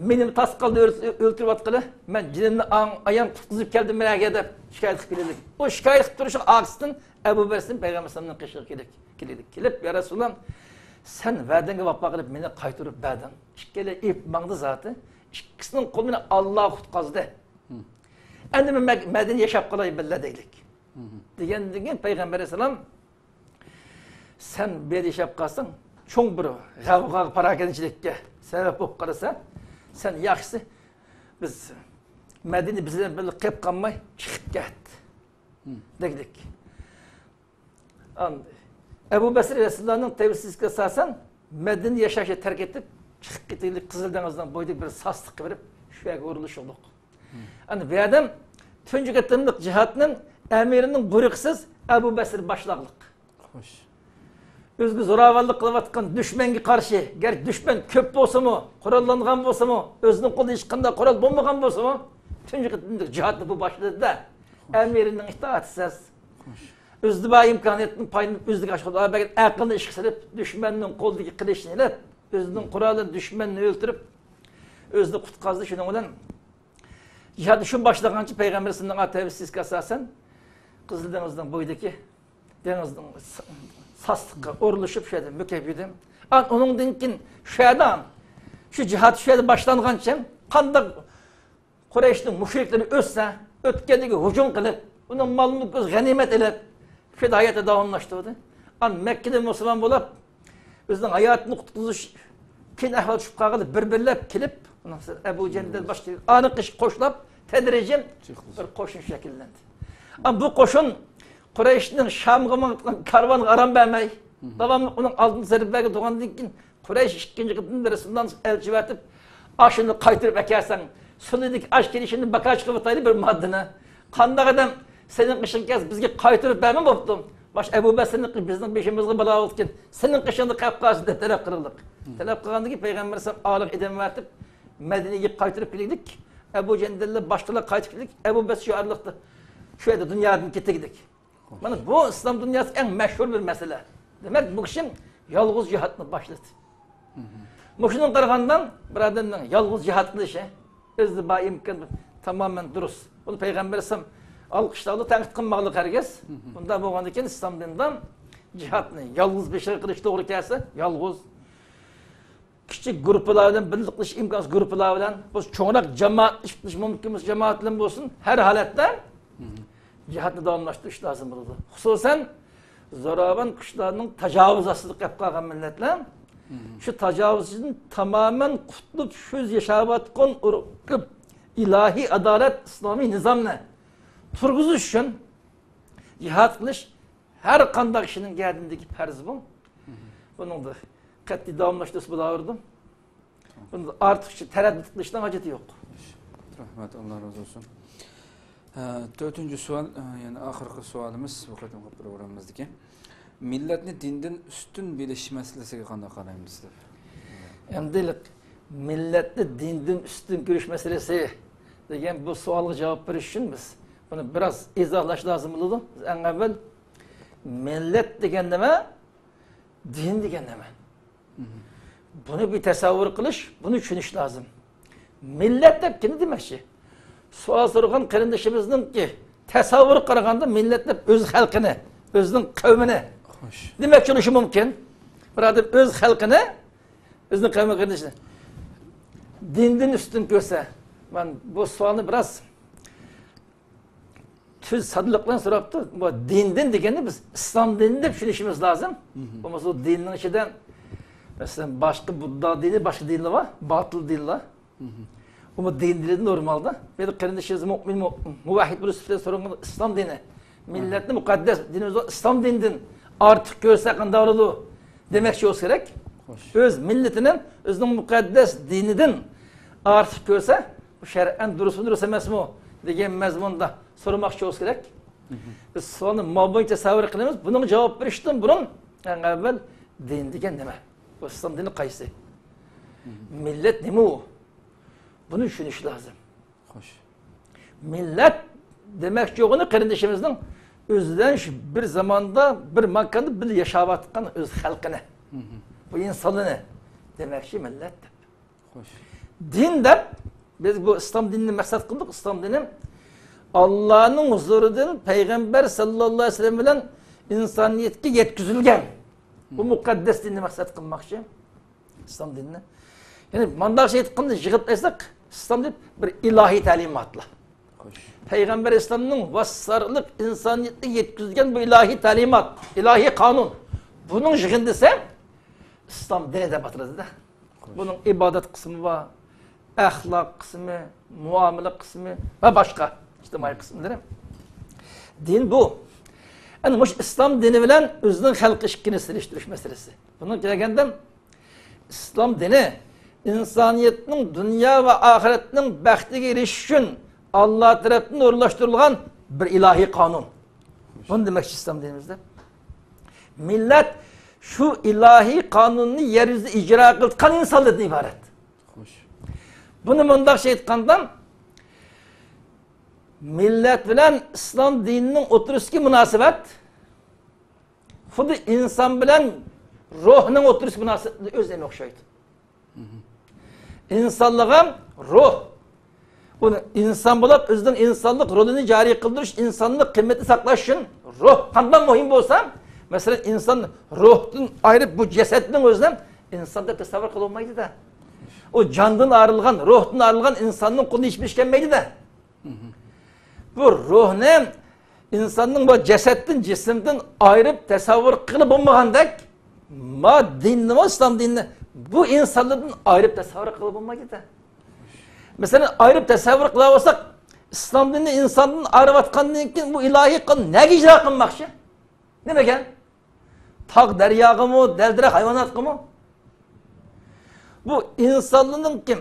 مېنىمۇ تاسقالدا ئۆل-، ئۆلتۈرۈۋاتقىلى، مەن جېنىمنى ئاڭ-، ئايان قۇتقۇزۇپ كەلدىم بۇ يەرگە دەپ شىكايەت قىلىپ كېلىدۇ. ئۇ شىكايەت قىلىپ تۇرۇشىغا ئارقىسىدىن ئەبۇ بەسىر پەيغەمبەر ئەلەيھىسسالامنىڭ قېشىغا كېلىپ، كېلىدۇ. كېلىپ، يا رەسۇلاللا، سەن ۋەدەڭگە ۋاپا قىلىپ مېنى قايتۇرۇپ بەردىڭ. ئىككىلى ئېلىپ ماڭدى زاتى. ئىككىسىنىڭ قولى مېنى ئاللا قۇتقۇزدى. ئەمدى مەن مەك-، مەدىنىدە ياشاپ قالاي بىللە دەيلىك. دېگەندىن كېيىن پەيغەمبەر ئەلەيھىسسالام، سەن بۇ يەردە ياشاپ قالساڭ، چوڭ بىر غەۋغاغا، پاراكەندىچىلىككە سەۋەب بولۇپ قالىسەن. سەن ياخشىسى، بىز مەدىنىدە بىز بىلەن بىللە قېلىپ قالماي، چىقىپ كەت. دېگۈدەك. ئەبۇ بەسىر رەسۇلۇللانىڭ تەۋسىيىسىگە ئاساسەن، مەدىنىدە ياشاشنى تەرك ئېتىپ، چىقىپ كېتەيلى، قىزىل دېڭىزنىڭ بويىدىكى بىر ساسلىققا بېرىپ، شۇ يەرگە ئورۇنلىشىۋالدۇق. ئەنە بۇ ئادەم تۇنجى قېتىملىق جىھادنى ئەمىرنىڭ بۇيرۇقىسىز ئەبۇ بەسىر باشلاقلىق. خوش. ئۆزىگە زوراۋانلىق قىلىۋاتقان دۈشمەنگە قارشى، گەرچە دۈشمەن كۆپ بولسىمۇ، قوراللانغان بولسىمۇ، ئۆزىنىڭ قولىدا ھېچقانداق قورال بولمىغان بولسىمۇ، تۇنجى قېتىملىق جىھادنى بۇ باشلىدى-دە، ئەمىرنىڭ ئىتائىتىسىز. خوش. ئۆزىدە بار ئىمكانىيەتتىن پايدىلىنىپ، ئۆزىگە ئاشۇ خۇدا بەرگەن ئەقىلنى ئىشقا سېلىپ، دۈشمەننىڭ قولىدىكى قىلىچنى ئېلىپ، ئۆزىنىڭ قورالى بىلەن دۈشمەننى ئۆلتۈرۈپ، ئۆزىنى قۇتقازدى. شۇنىڭ بىلەن جىھادنى شۇ باشلىغانچە پەيغەمبىرىمىزنىڭ تەۋسىيىسىگە ئاساسەن، قىزىل دېڭىزنىڭ بويىدىكى دېڭىزنىڭ س-، ساسلىققا ئورۇنلىشىپ، شۇ يەردە مۈكەپ يۈردۈم. ئان-، ئۇنىڭدىن كېيىن شۇ يەردە، شۇ جىھاد شۇ يەردە باشلانغانچە، قانداق قۇرەيشنىڭ مۇشرىكلىرى ئۆتسە، ئۆتكەنلىكى ھۇجۇم قىلىپ، ئۇنىڭ مال-مۈلكىنى غەنىيمەت ئېلىپ، شۇ يەردە ھاياتىنى داۋاملاشتۇردى. ئان مەككىدە مۇسۇلمان بولۇپ، ئۆزىنىڭ ھاياتىنى قۇتقۇزۇش قىيىن ئەھۋال چۈشۈپ قالغاندا بىر-بىرلەپ كېلىپ، ئەبۇ جەندەل باشقا ئانىقىش قوشلاپ، تەدرىجىي بىر قوشۇن شەكىللەندى. ئەمما بۇ قوشۇن قۇرەيشنىڭ شامغا ماڭىدىغان كارۋانغا ئارام بەرمەي، داۋاملىق ئۇنىڭ ئالدىدا زەربە بەرگەن تۇرغاندىن كېيىن، قۇرەيش ئىككىنچى قېتىم رەسۇلۇللانى ئەلچى ئەۋەتىپ، ئاشۇنى قايتۇرۇپ ئەكەلسەڭ، سۈنئىيدىكى ئاش كېلىشىنى باكا چىقىرىۋېتەيلى بىر ماددىنى. قانداق ئادەم سېنىڭ قېشىڭغا كەلسە، بىزگە قايتۇرۇپ بەرمە بوپتۇ. باش ئەبۇ بەسىرنىڭ قېشى بىزنىڭ بېشىمىزغا بالا بولىدىكەن، سېنىڭ قېشىڭدا قېلىپ قالسۇن دەپ تەلەپ قىلدۇق. تەلەپ قىلغاندىن كېيىن پەيغەمبەر ئەلەيھىسسالام ئالىغا ئادەم ئەۋەتىپ، مەدىنىگە قايتۇرۇپ كېلىگىلىك. ئەبۇ جەندەللەر باشقىلار قايتىپ كېلىگلىك. ئەبۇ بەسىر شۇ ئارىلىقتا شۇ يەردە دۇنيادىن كېتىگلىك. مانا بۇ ئىسلام دۇنياسىدىكى ئەڭ مەشھۇر بىر مەسىلە. دېمەك، بۇ كىشى يالغۇز جىھادنى باشلىدى. مۇشۇنىڭغا قارىغاندا، بىر ئادەمنىڭ يالغۇز جىھاد قىلىشى، ئۆزىدە بار ئىمكان تامامەن دۇرۇس. بۇنى پەيغەمبەر ئەلەيھىسسالام ئالقىشلاپ تەنقىد قىلماقلىق ھەرگىز. بۇنداق بولغاندىن كېيىن ئىسلام دىنىدا جىھادنى يالغۇز بېشىغا قىلىش توغرا كەلسە، يالغۇز. كىچىك گۇرۇپپىلار بىلەن، بىرلىك قىلىش ئىمكانسىز گۇرۇپپىلار بىلەن، بولسا چوڭراق جامائەت ئىش قىلىش مۇمكىن بولسا، جامائەت بىلەن بولسۇن، ھەر ھالەتتە جىھادنى داۋاملاشتۇرۇش لازىم بولىدۇ. خۇسۇسەن، زوراۋان كۈچلەرنىڭ تاجاۋۇزى ئاستىدا قېلىپ قالغان مىللەتلەر شۇ تاجاۋۇزچىدىن تامامەن قۇتۇلۇپ، شۇ يەردە ياشاۋاتقان ئۇرۇق، ئىلاھىي ئادالەت، ئىسلامىي نىزامنى تۇرغۇزۇش ئۈچۈن جىھاد قىلىش ھەر قانداق كىشىنىڭ گەدىنىدىكى پەرز بۇ. بۇنىڭدا قەتئىي داۋاملاشتۇرسا بولاۋېرىدۇ. بۇندا ئارتۇقچە تەرەددۇت قىلىشنىڭ ھاجىتى يوق. رەھمەت، ئاللا رازى بولسۇن. ھە، تۆتىنچى سوئال، ئە، يەنى ئاخىرقى سوئالىمىز بۇ قېتىمقى پروگراممىمىزدىكى. مىللەتنى دىندىن ئۈستۈن بىلىش مەسىلىسىگە قانداق قارايمىز دەپ. ئەمدى مىللەتنى دىندىن ئۈستۈن كۆرۈش مەسىلىسى دېگەن بۇ سوئالغا جاۋاب بېرىش ئۈچۈن بىز بۇنى بىراز ئىزاھلاش لازىم بولىدۇ. بىز ئەڭ ئەۋۋەل مىللەت دېگەن نېمە؟ دىن دېگەن نېمە؟ بۇنى بىر تەسەۋۋۇر قىلىش، بۇنى چۈشىنىش لازىم. مىللەت دەپ كىمنى دېمەكچى؟ سوئال سورىغان قېرىندىشىمىزنىڭكى تەسەۋۋۇرىغا قارىغاندا، مىللەت دەپ ئۆز خەلقىنى، ئۆزىنىڭ قەۋمىنى دېمەكچى بولۇشى مۇمكىن. بىر ئادەم ئۆز خەلقىنى، ئۆزىنىڭ قەۋمى قېرىندىشىنى دىندىن ئۈستۈن كۆرسە، مەن بۇ سوئالنى بىراز تۈز سادىلىق بىلەن سوراپتۇ. بۇ دىندىن دېگەننى بىز ئىسلام دىنى دەپ چۈشىنىشىمىز لازىم. بولمىسا بۇ دىننىڭ ئىچىدە، مەسىلەن، باشقا بۇددا دىنى، باشقا دىنلار بار، باتىل دىنلار. ئۇمۇ دىن دېيىلىدۇ نورمالدا. بۇ يەردە قېرىندىشىمىز مۆمىن، مۇ-، مۇۋەھھىد بولۇش سۈپىتىدە سورىغان ئىسلام دىنى. مىللەتنى مۇقەددەس دىنىمىز بار، ئىسلام دىنىدىن ئارتۇق كۆرسە قانداق بولىدۇ دېمەكچى بولسا كېرەك. خوش. ئۆز مىللىتىنى ئۆزىنىڭ مۇقەددەس دىنىدىن ئارتۇق كۆرسە، بۇ شەرئەن دۇرۇسمۇ، دۇرۇس ئەمەسمۇ دېگەن مەزمۇندا سورىماقچى بولسا كېرەك. بىز سوئالنى ما بويىچە تەسەۋۋۇر قىلىمىز. بۇنىڭغا جاۋاب بېرىشتىن بۇرۇن، ئەڭ ئەۋۋەل دىن دېگەن نېمە؟ بۇ ئىسلام دىنى قايسى؟ مىللەت نېمە ئۇ؟ بۇنى چۈشىنىش لازىم. خوش. مىللەت دېمەكچى بولغىنى قېرىندىشىمىزنىڭ ئۆزىدىن شۇ بىر زاماندا، بىر ماكاندا بىللە ياشاۋاتقان ئۆز خەلقىنى. بۇ ئىنسانلىرىنى دېمەكچى مىللەت دەپ. خوش. دىن دەپ، بىز بۇ ئىسلام دىنىنى مەقسەت قىلدۇق. ئىسلام دىنى ئاللانىڭ ھۇزۇرىدىن پەيغەمبەر ساللاللاھۇ ئەلەيھى ۋەسەللەم بىلەن ئىنسانىيەتكە يەتكۈزۈلگەن بۇ مۇقەددەس دىننى مەقسەت قىلماقچى. ئىسلام دىنىنى. يەنى مانداقچە ئېيتقاندا، يىغىپ ئېيتساق، ئىسلام دىنى بىر ئىلاھىي تەلىماتلار. خوش. پەيغەمبەر ئەلەيھىسسالامنىڭ ۋاسىتىلىق ئىنسانىيەتكە يەتكۈزگەن بۇ ئىلاھىي تەلىمات، ئىلاھىي قانۇن. بۇنىڭ يىغىندىسى ئىسلام دىنى دەپ ئاتىلىدۇ-دە. خوش. بۇنىڭ ئىبادەت قىسمى بار، ئەخلاق قىسمى، مۇئامىلە قىسمى ۋە باشقا ئىجتىمائىي قىسىملىرى. دىن بۇ. ئەنە مۇشۇ ئىسلام دىنى بىلەن ئۆزىنىڭ خەلقى ئىككىنى سېلىشتۇرۇش مەسىلىسى. بۇنىڭ كەلگەندە ئىسلام دىنى ئىنسانىيەتنىڭ دۇنيا ۋە ئاخىرەتنىڭ بەختىگە ئېرىشىش ئۈچۈن ئاللا تەرەپتىن ئورۇنلاشتۇرۇلغان بىر ئىلاھىي قانۇن. بۇنى دېمەكچى ئىسلام دىنىمىزدە. مىللەت شۇ ئىلاھىي قانۇننى يەر يۈزىدە ئىجرا قىلىدىغان ئىنسانلاردىن ئىبارەت. خوش. بۇنى مۇنداقچە ئېيتقاندا، مىللەت بىلەن ئىسلام دىنىنىڭ ئوتتۇرىسىدىكى مۇناسىۋەت خۇددى ئىنسان بىلەن روھنىڭ ئوتتۇرىسىدىكى مۇناسىۋەتكە ئۆزىنى ئوخشايدۇ. ئىنسانلىق ھەم روھ. ئۇنى ئىنسان بولۇپ، ئۆزىنىڭ ئىنسانلىق رولىنى جارى قىلدۇرۇش، ئىنسانلىق قىممىتىنى ساقلاش ئۈچۈن روھ قانداق مۇھىم بولسا، مەسىلەن، ئىنسان روھتىن ئايرىپ، بۇ جەسەتنىڭ ئۆزىنى ئىنسان دەپ تەسەۋۋۇر قىلىۋالمايدۇ-دە. ئۇ جاندىن ئايرىلغان، روھتىن ئايرىلغان ئىنساننىڭ قولىدىن ھېچبىر ئىش كەلمەيدۇ-دە. بۇ روھنى ئىنساننىڭ بۇ جەسەتتىن، جىسىمدىن ئايرىپ تەسەۋۋۇر قىلىپ بولمىغاندەك، ما دىننىمۇ، ئىسلام دىنىنى بۇ ئىنسانلاردىن ئايرىپ تەسەۋۋۇر قىلىپ بولمايدۇ-دە. مەسىلەن، ئايرىپ تەسەۋۋۇر قىلىۋالساق، ئىسلام دىنى ئىنساندىن ئايرىۋاتقاندىن كېيىن بۇ ئىلاھىي قانۇن نەگە ئىجرا قىلماقچى؟ نېمىگە؟ تاغ دەرياغىمۇ، دەل دەرەخ ھايۋاناتقىمۇ؟ بۇ ئىنسانلىقنىڭ كىم؟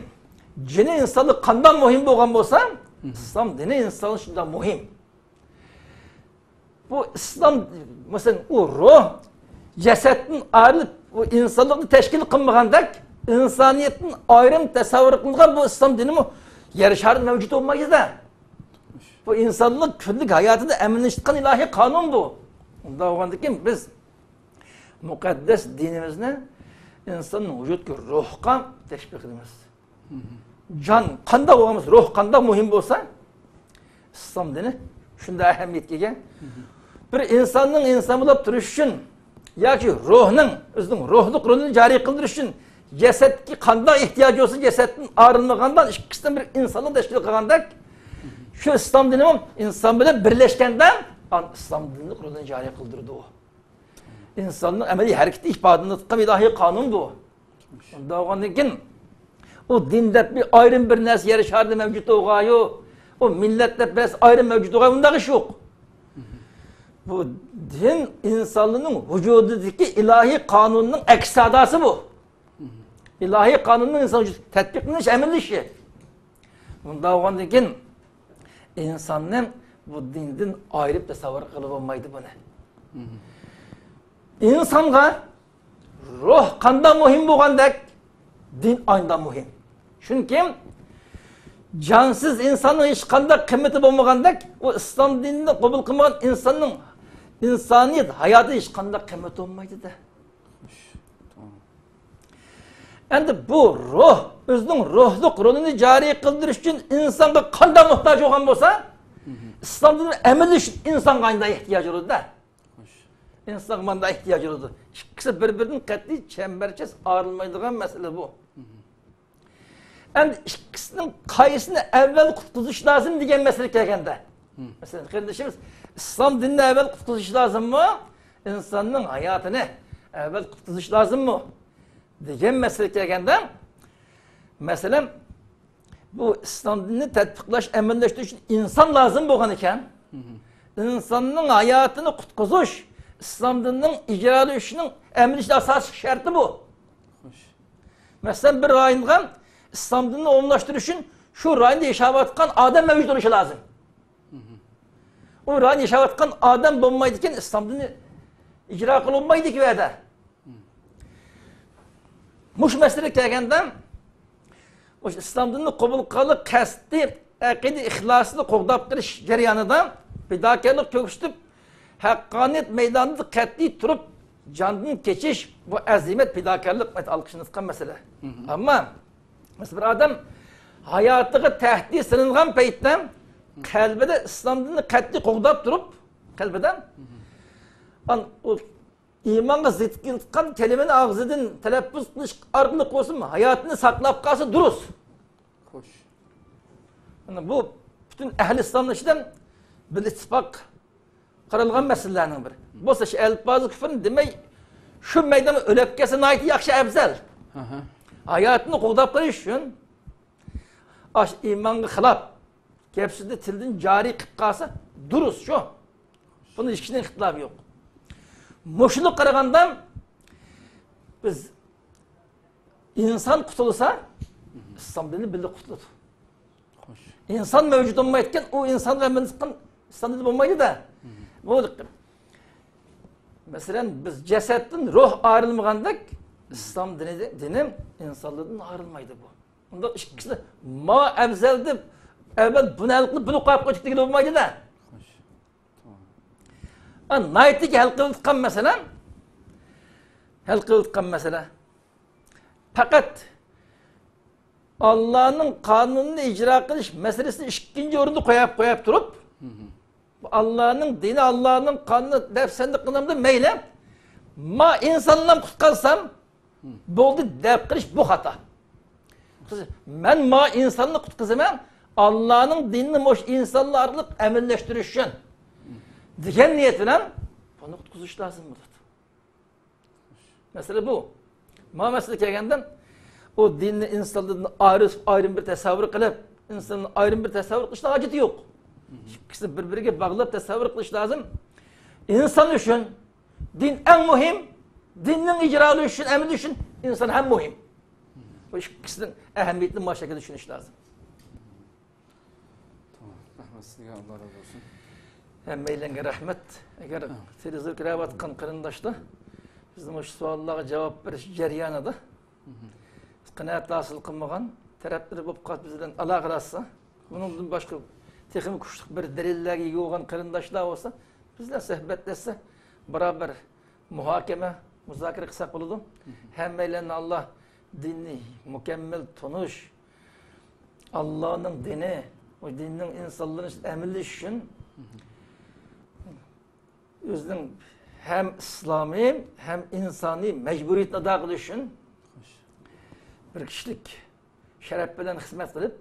جېنى ئىنسانلىق قانداق مۇھىم بولغان بولسا، ئىسلام دىنى ئىنسانلىق شۇنداق مۇھىم. بۇ ئىسلام، مەسىلەن، ئۇ روھ جەسەتتىن ئايرىلىپ، ئۇ ئىنسانلىقنى تەشكىل قىلمىغاندەك، ئىنسانىيەتتىن ئايرىم تەسەۋۋۇر قىلىنغان بۇ ئىسلام دىنىمۇ يەر شارىدا مەۋجۇت بولمايدۇ-دە. بۇ ئىنسانلىق كۈنلۈك ھاياتىدا ئەمەلىيلىشىدىغان ئىلاھىي قانۇن بۇ. ئۇنداق بولغاندىكىن بىز مۇقەددەس دىنىمىزنى ئىنساننىڭ ۋۇجۇدىدىكى روھقا تەشبىھ قىلىمىز. جان قانداق بولغان بولسا، روھ قانداق مۇھىم بولسا، ئىسلام دىنى شۇنداق ئەھمىيەتكە ئىگە. بىر ئىنساننىڭ ئىنسان بولۇپ تۇرۇشى ئۈچۈن ياكى روھنىڭ ئۆزىنىڭ روھلۇق رولىنى جارى قىلدۇرۇش ئۈچۈن جەسەتكە قانداق ئېھتىياجى بولسا، جەسەتتىن ئايرىلمىغاندا ئىككىسىدىن بىر ئىنساننى تەشكىل قىلغاندەك، شۇ ئىسلام دىنىمۇ ئىنسان بىلەن بىرلەشكەندە، ئان ئىسلام دىنلىق رولىنى جارى قىلدۇرىدۇ. ئىنساننىڭ ئەمەلىي ھەرىكىتى ئىپادىلىنىۋاتقان ئىلاھىي قانۇن بۇ. ئۇنداق بولغاندىن كېيىن، ئۇ دىن دەپ بىر ئايرىم بىر نەرسە يەر شارىدا مەۋجۇت بولغايۇ، ئۇ مىللەت دەپ بىر نەرسە ئايرىم مەۋجۇت بولغايۇ، ئۇنداق ئىش يوق. بۇ دىن ئىنسانلارنىڭ ۋۇجۇدىدىكى ئىلاھىي قانۇننىڭ ئەكس ساداسى بۇ. ئىلاھىي قانۇننىڭ ئىنسان ۋۇجۇدىدا تەتبىقلىنىش، ئەمەلىيلىشىشى. ئۇنداق بولغاندىن كېيىن ئىنساننى بۇ دىندىن ئايرىپ تەسەۋۋۇر قىلىپ بولمايدۇ بۇنى. ئىنسانغا روھ قانداق مۇھىم بولغاندەك، دىن ئاينىدا مۇھىم. چۈنكى جانسىز ئىنساننىڭ ھېچقانداق قىممىتى بولمىغاندەك، ئۇ ئىسلام دىنىنى قوبۇل قىلمىغان ئىنساننىڭ ئىنسانىيەت ھاياتى ھېچقانداق قىممىتى بولمايدۇ-دە. ئەمدى بۇ روھ ئۆزىنىڭ روھلۇق رولىنى جارى قىلدۇرۇش ئۈچۈن ئىنسانغا قانداق موھتاج بولغان بولسا، ئىسلام دىنى ئەمەلىي ئىنسانغا ئاينىدا ئېھتىياج بولىدۇ-دە. ئىنسانغا ماندا ئېھتىياج بولىدۇ. ئىككىسى بىر-بىرىدىن قەتئىي چەمبەرچاس ئايرىلمايدىغان مەسىلە بۇ. ئەمدى ئىككىسىنىڭ قايسىنى ئەۋۋەل قۇتقۇزۇش لازىم دېگەن مەسىلىگە كەلگەندە، مەسىلەن، قېرىندىشىمىز ئىسلام دىنىنى ئەۋۋەل قۇتقۇزۇش لازىممۇ؟ ئىنساننىڭ ھاياتىنى ئەۋۋەل قۇتقۇزۇش لازىممۇ؟ دېگەن مەسىلىگە كەلگەندە، مەسىلەن، بۇ ئىسلام دىنىنى تەتبىقلاش، ئەمەلىيلەشتۈرۈش ئۈچۈن ئىنسان لازىم بولغان ئىكەن. ئىنساننىڭ ھاياتىنى قۇتقۇزۇش ئىسلام دىنىنىڭ ئىجرا ئېلىشىنىڭ ئەمەلىي ئاساسلىق شەرتى بۇ. خوش. مەسىلەن، بىر رايونغا ئىسلام دىنىنى ئومۇملاشتۇرۇش ئۈچۈن شۇ رايوندا ياشاۋاتقان ئادەم مەۋجۇت بولۇشى لازىم. ئۇ رايوندا ياشاۋاتقان ئادەم بولمايدىكەن، ئىسلام دىنى ئىجرا قىلىنمايدىكى ئۇ يەردە. مۇشۇ مەسىلىگە كەلگەندە، مۇشۇ ئىسلام دىنىنى قوبۇل قىلىپ، قەستىي ئەقىدە ئىخلاسىنى قوغداپ قېلىش جەريانىدا پىداكارلىق كۆرسىتىپ، ھەققانىيەت مەيدانىدا قەتئىي تۇرۇپ، جاندىن كېچىش، بۇ ئەزىمەت پىداكارلىق، ئالقىشلىنىدىغان مەسىلە. ئەمما مەسىلەن، بىر ئادەم ھاياتىغا تەھدىت سېلىنغان پەيتتە قەلبىدە ئىسلام دىنىنى قەتئىي قوغداپ تۇرۇپ، قەلبىدە، ئان-، ئۇ ئىمانغا زىت كېلىدىغان كەلىمىنى ئاغزىدىن تەلەپپۇز قىلىش ئارقىلىق بولسىمۇ ھاياتىنى ساقلاپ قالسا دۇرۇس. خوش. مانا بۇ پۈتۈن ئەھلى ئىسلامنىڭ ئىچىدە بىر ئىتتىپاق قارالغان مەسىلىلەرنىڭ بىرى. بولسا شۇ ئەلپازى كۇفرنى دېمەي، شۇ مەيداندا ئۆلۈپ كەتسە ناھايىتى ياخشى، ئەۋزەل. ھاياتىنى قوغداپ قېلىش ئۈچۈن ئاش ئىمانغا خىلاپ گەپ سۆزنى تىلدىن جارى قىلىپ قالسا دۇرۇس شۇ. بۇنىڭ ئىككىسىنىڭ ئىختىلاپى يوق. مۇشۇنى قارىغاندا، بىز ئىنسان قۇتۇلسا، ئىسلام دىنى بىللە قۇتۇلىدۇ. خوش. ئىنسان مەۋجۇت بولمايدىكەن، ئۇ ئىنسانغا ئەمەل قىلغان ئىسلام دىنى بولمايدۇ-دە. بۇ، مەسىلەن، بىز جەسەتتىن روھ ئايرىلمىغاندەك، ئىسلام دىنى، دىنى ئىنسانلاردىن ئايرىلمايدۇ بۇ. ئۇنداق ئىككىسىنى ما ئەۋزەل دەپ، ئەۋۋەل بۇنى ھەل قىلىپ، بۇنى قويۇپ قويدۇق دېگىلى بولمايدۇ-دە. خوش. ئا، ناھايىتى ھەل قىلىۋاتقان مەسىلە، ھەل قىلىۋاتقان مەسىلە پەقەت ئاللانىڭ قانۇنىنى ئىجرا قىلىش مەسىلىسىنى ئىككىنچى ئورۇندا قويۇپ، قويۇپ تۇرۇپ، بۇ ئاللانىڭ دىنى، ئاللانىڭ قانۇنى دەپ سەندە قىلامدۇ مەيلى، ما ئىنساننى قۇتقۇزسام، بولدى دەپ قىلىش بۇ خاتا. مەن ما ئىنساننى قۇتقۇزىمەن، ئاللانىڭ دىنىنى مۇشۇ ئىنسانلار ئارقىلىق ئەمەللەشتۈرۈش ئۈچۈن دېگەن نىيەت بىلەن بۇنى قۇتقۇزۇش لازىم بولىدۇ. مەسىلە بۇ. ما مەسىلە كەلگەندە، ئۇ دىننى ئىنسانلاردىن ئايرىش، ئايرىم بىر تەسەۋۋۇر قىلىپ، ئىنساننى ئايرىم بىر تەسەۋۋۇر قىلىشنىڭ ھاجىتى يوق. ئىككىسىنى بىر-بىرىگە باغلاپ تەسەۋۋۇر قىلىش لازىم. ئىنسان ئۈچۈن دىن ئەڭ مۇھىم، دىننىڭ ئىجرا قىلىنىشى ئۈچۈن، ئەمەل ئۈچۈن ئىنسان ھەم مۇھىم. بۇ ئىككىسىنىڭ ئەھمىيىتىنى مانا شۇ شەكىلدە چۈشىنىش لازىم. تامام. رەھمەت سىزگە، ئاللا رازى بولسۇن. ھەممەيلەنگە رەھمەت. ئەگەر تېلېۋىزور كۆرۈۋاتقان قېرىنداشلار بىزنىڭ مۇشۇ سوئاللارغا جاۋاب بېرىش جەريانىدا قانائەت ھاسىل قىلمىغان تەرەپلىرى بولۇپ قالسا، بىز بىلەن ئالاقىلەشسە، بۇنىڭدىن باشقا تېخىمۇ كۈچلۈك بىر دەلىللەرگە ئىگە بولغان قېرىنداشلار بولسا، بىز بىلەن سۆھبەتلەشسە، بارابەر مۇھاكىمە، مۇزاكىرە قىلساق بولىدۇ. ھەممەيلەننى ئاللا دىننى مۇكەممەل تونۇش، ئاللانىڭ دىنى، ئۇ دىننىڭ ئىنسانلار ئۈچۈن ئەمەللىشىش ئۈچۈن ئۆزىنىڭ ھەم ئىسلامىي، ھەم ئىنسانىي مەجبۇرىيىتىنى ئادا قىلىش ئۈچۈن بىر كىشىلىك شەرەپ بىلەن خىزمەت قىلىپ،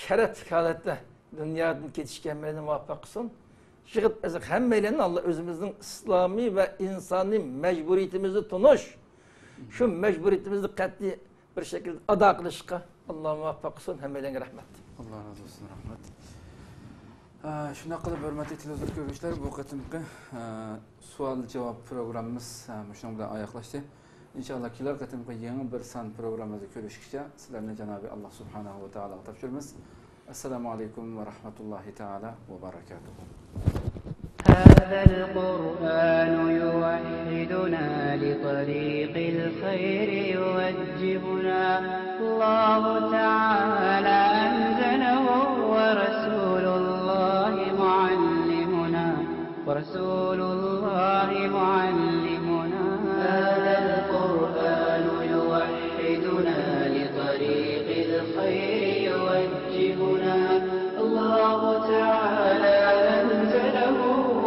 شەرەپلىك ھالەتتە دۇنيادىن كېتىشكە ھەممەيلەننى مۇۋەپپەق قىلسۇن. يىغىپ ئېزىق ھەممەيلەننى ئاللا ئۆزىمىزنىڭ ئىسلامىي ۋە ئىنسانىي مەجبۇرىيىتىمىزنى تونۇش، شۇ مەجبۇرىيىتىمىزنى قەتئىي بىر شەكىلدە ئادا قىلىشقا ئاللا مۇۋەپپەق قىلسۇن. ھەممەيلەنگە رەھمەت. ئاللا رازى بولسۇن، رەھمەت. ئە، شۇنداق قىلىپ، ھۆرمەتلىك تېلېۋىزور كۆرگۈچىلەر، بۇ قېتىمقى، ئە، سوئال جاۋاب پروگراممىمىز، ئە، مۇشۇنىڭ بىلەن ئاياغلاشتى. ئىنشاللا كېلەر قېتىمقى يېڭى بىر سان پروگراممىمىزدا كۆرۈشكىچە سىلەرنى جانابى ئاللا سۇبھانەھۇ ۋە تائالاغا تاپشۇرىمىز. ئەسسالامۇ ئەلەيكۇم ۋە رەھمەتۇللاھى تائالا ۋە بەرەكاتۇھۇ. هذا القرآن يوحدنا لطريق الخير يوجهنا. الله تعالى أنزله ورسول الله معلمنا. ورسول الله معلمنا. هذا القرآن يوحدنا لطريق الخير يوجهنا. الله تعالى أنزله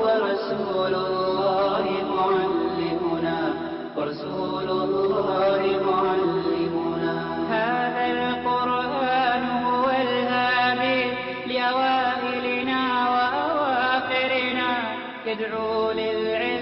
ورسول الله معلمنا. ورسول الله معلمنا. هذا القرآن هو الهادي لأوائلنا وأواخرنا. يدعو للعلم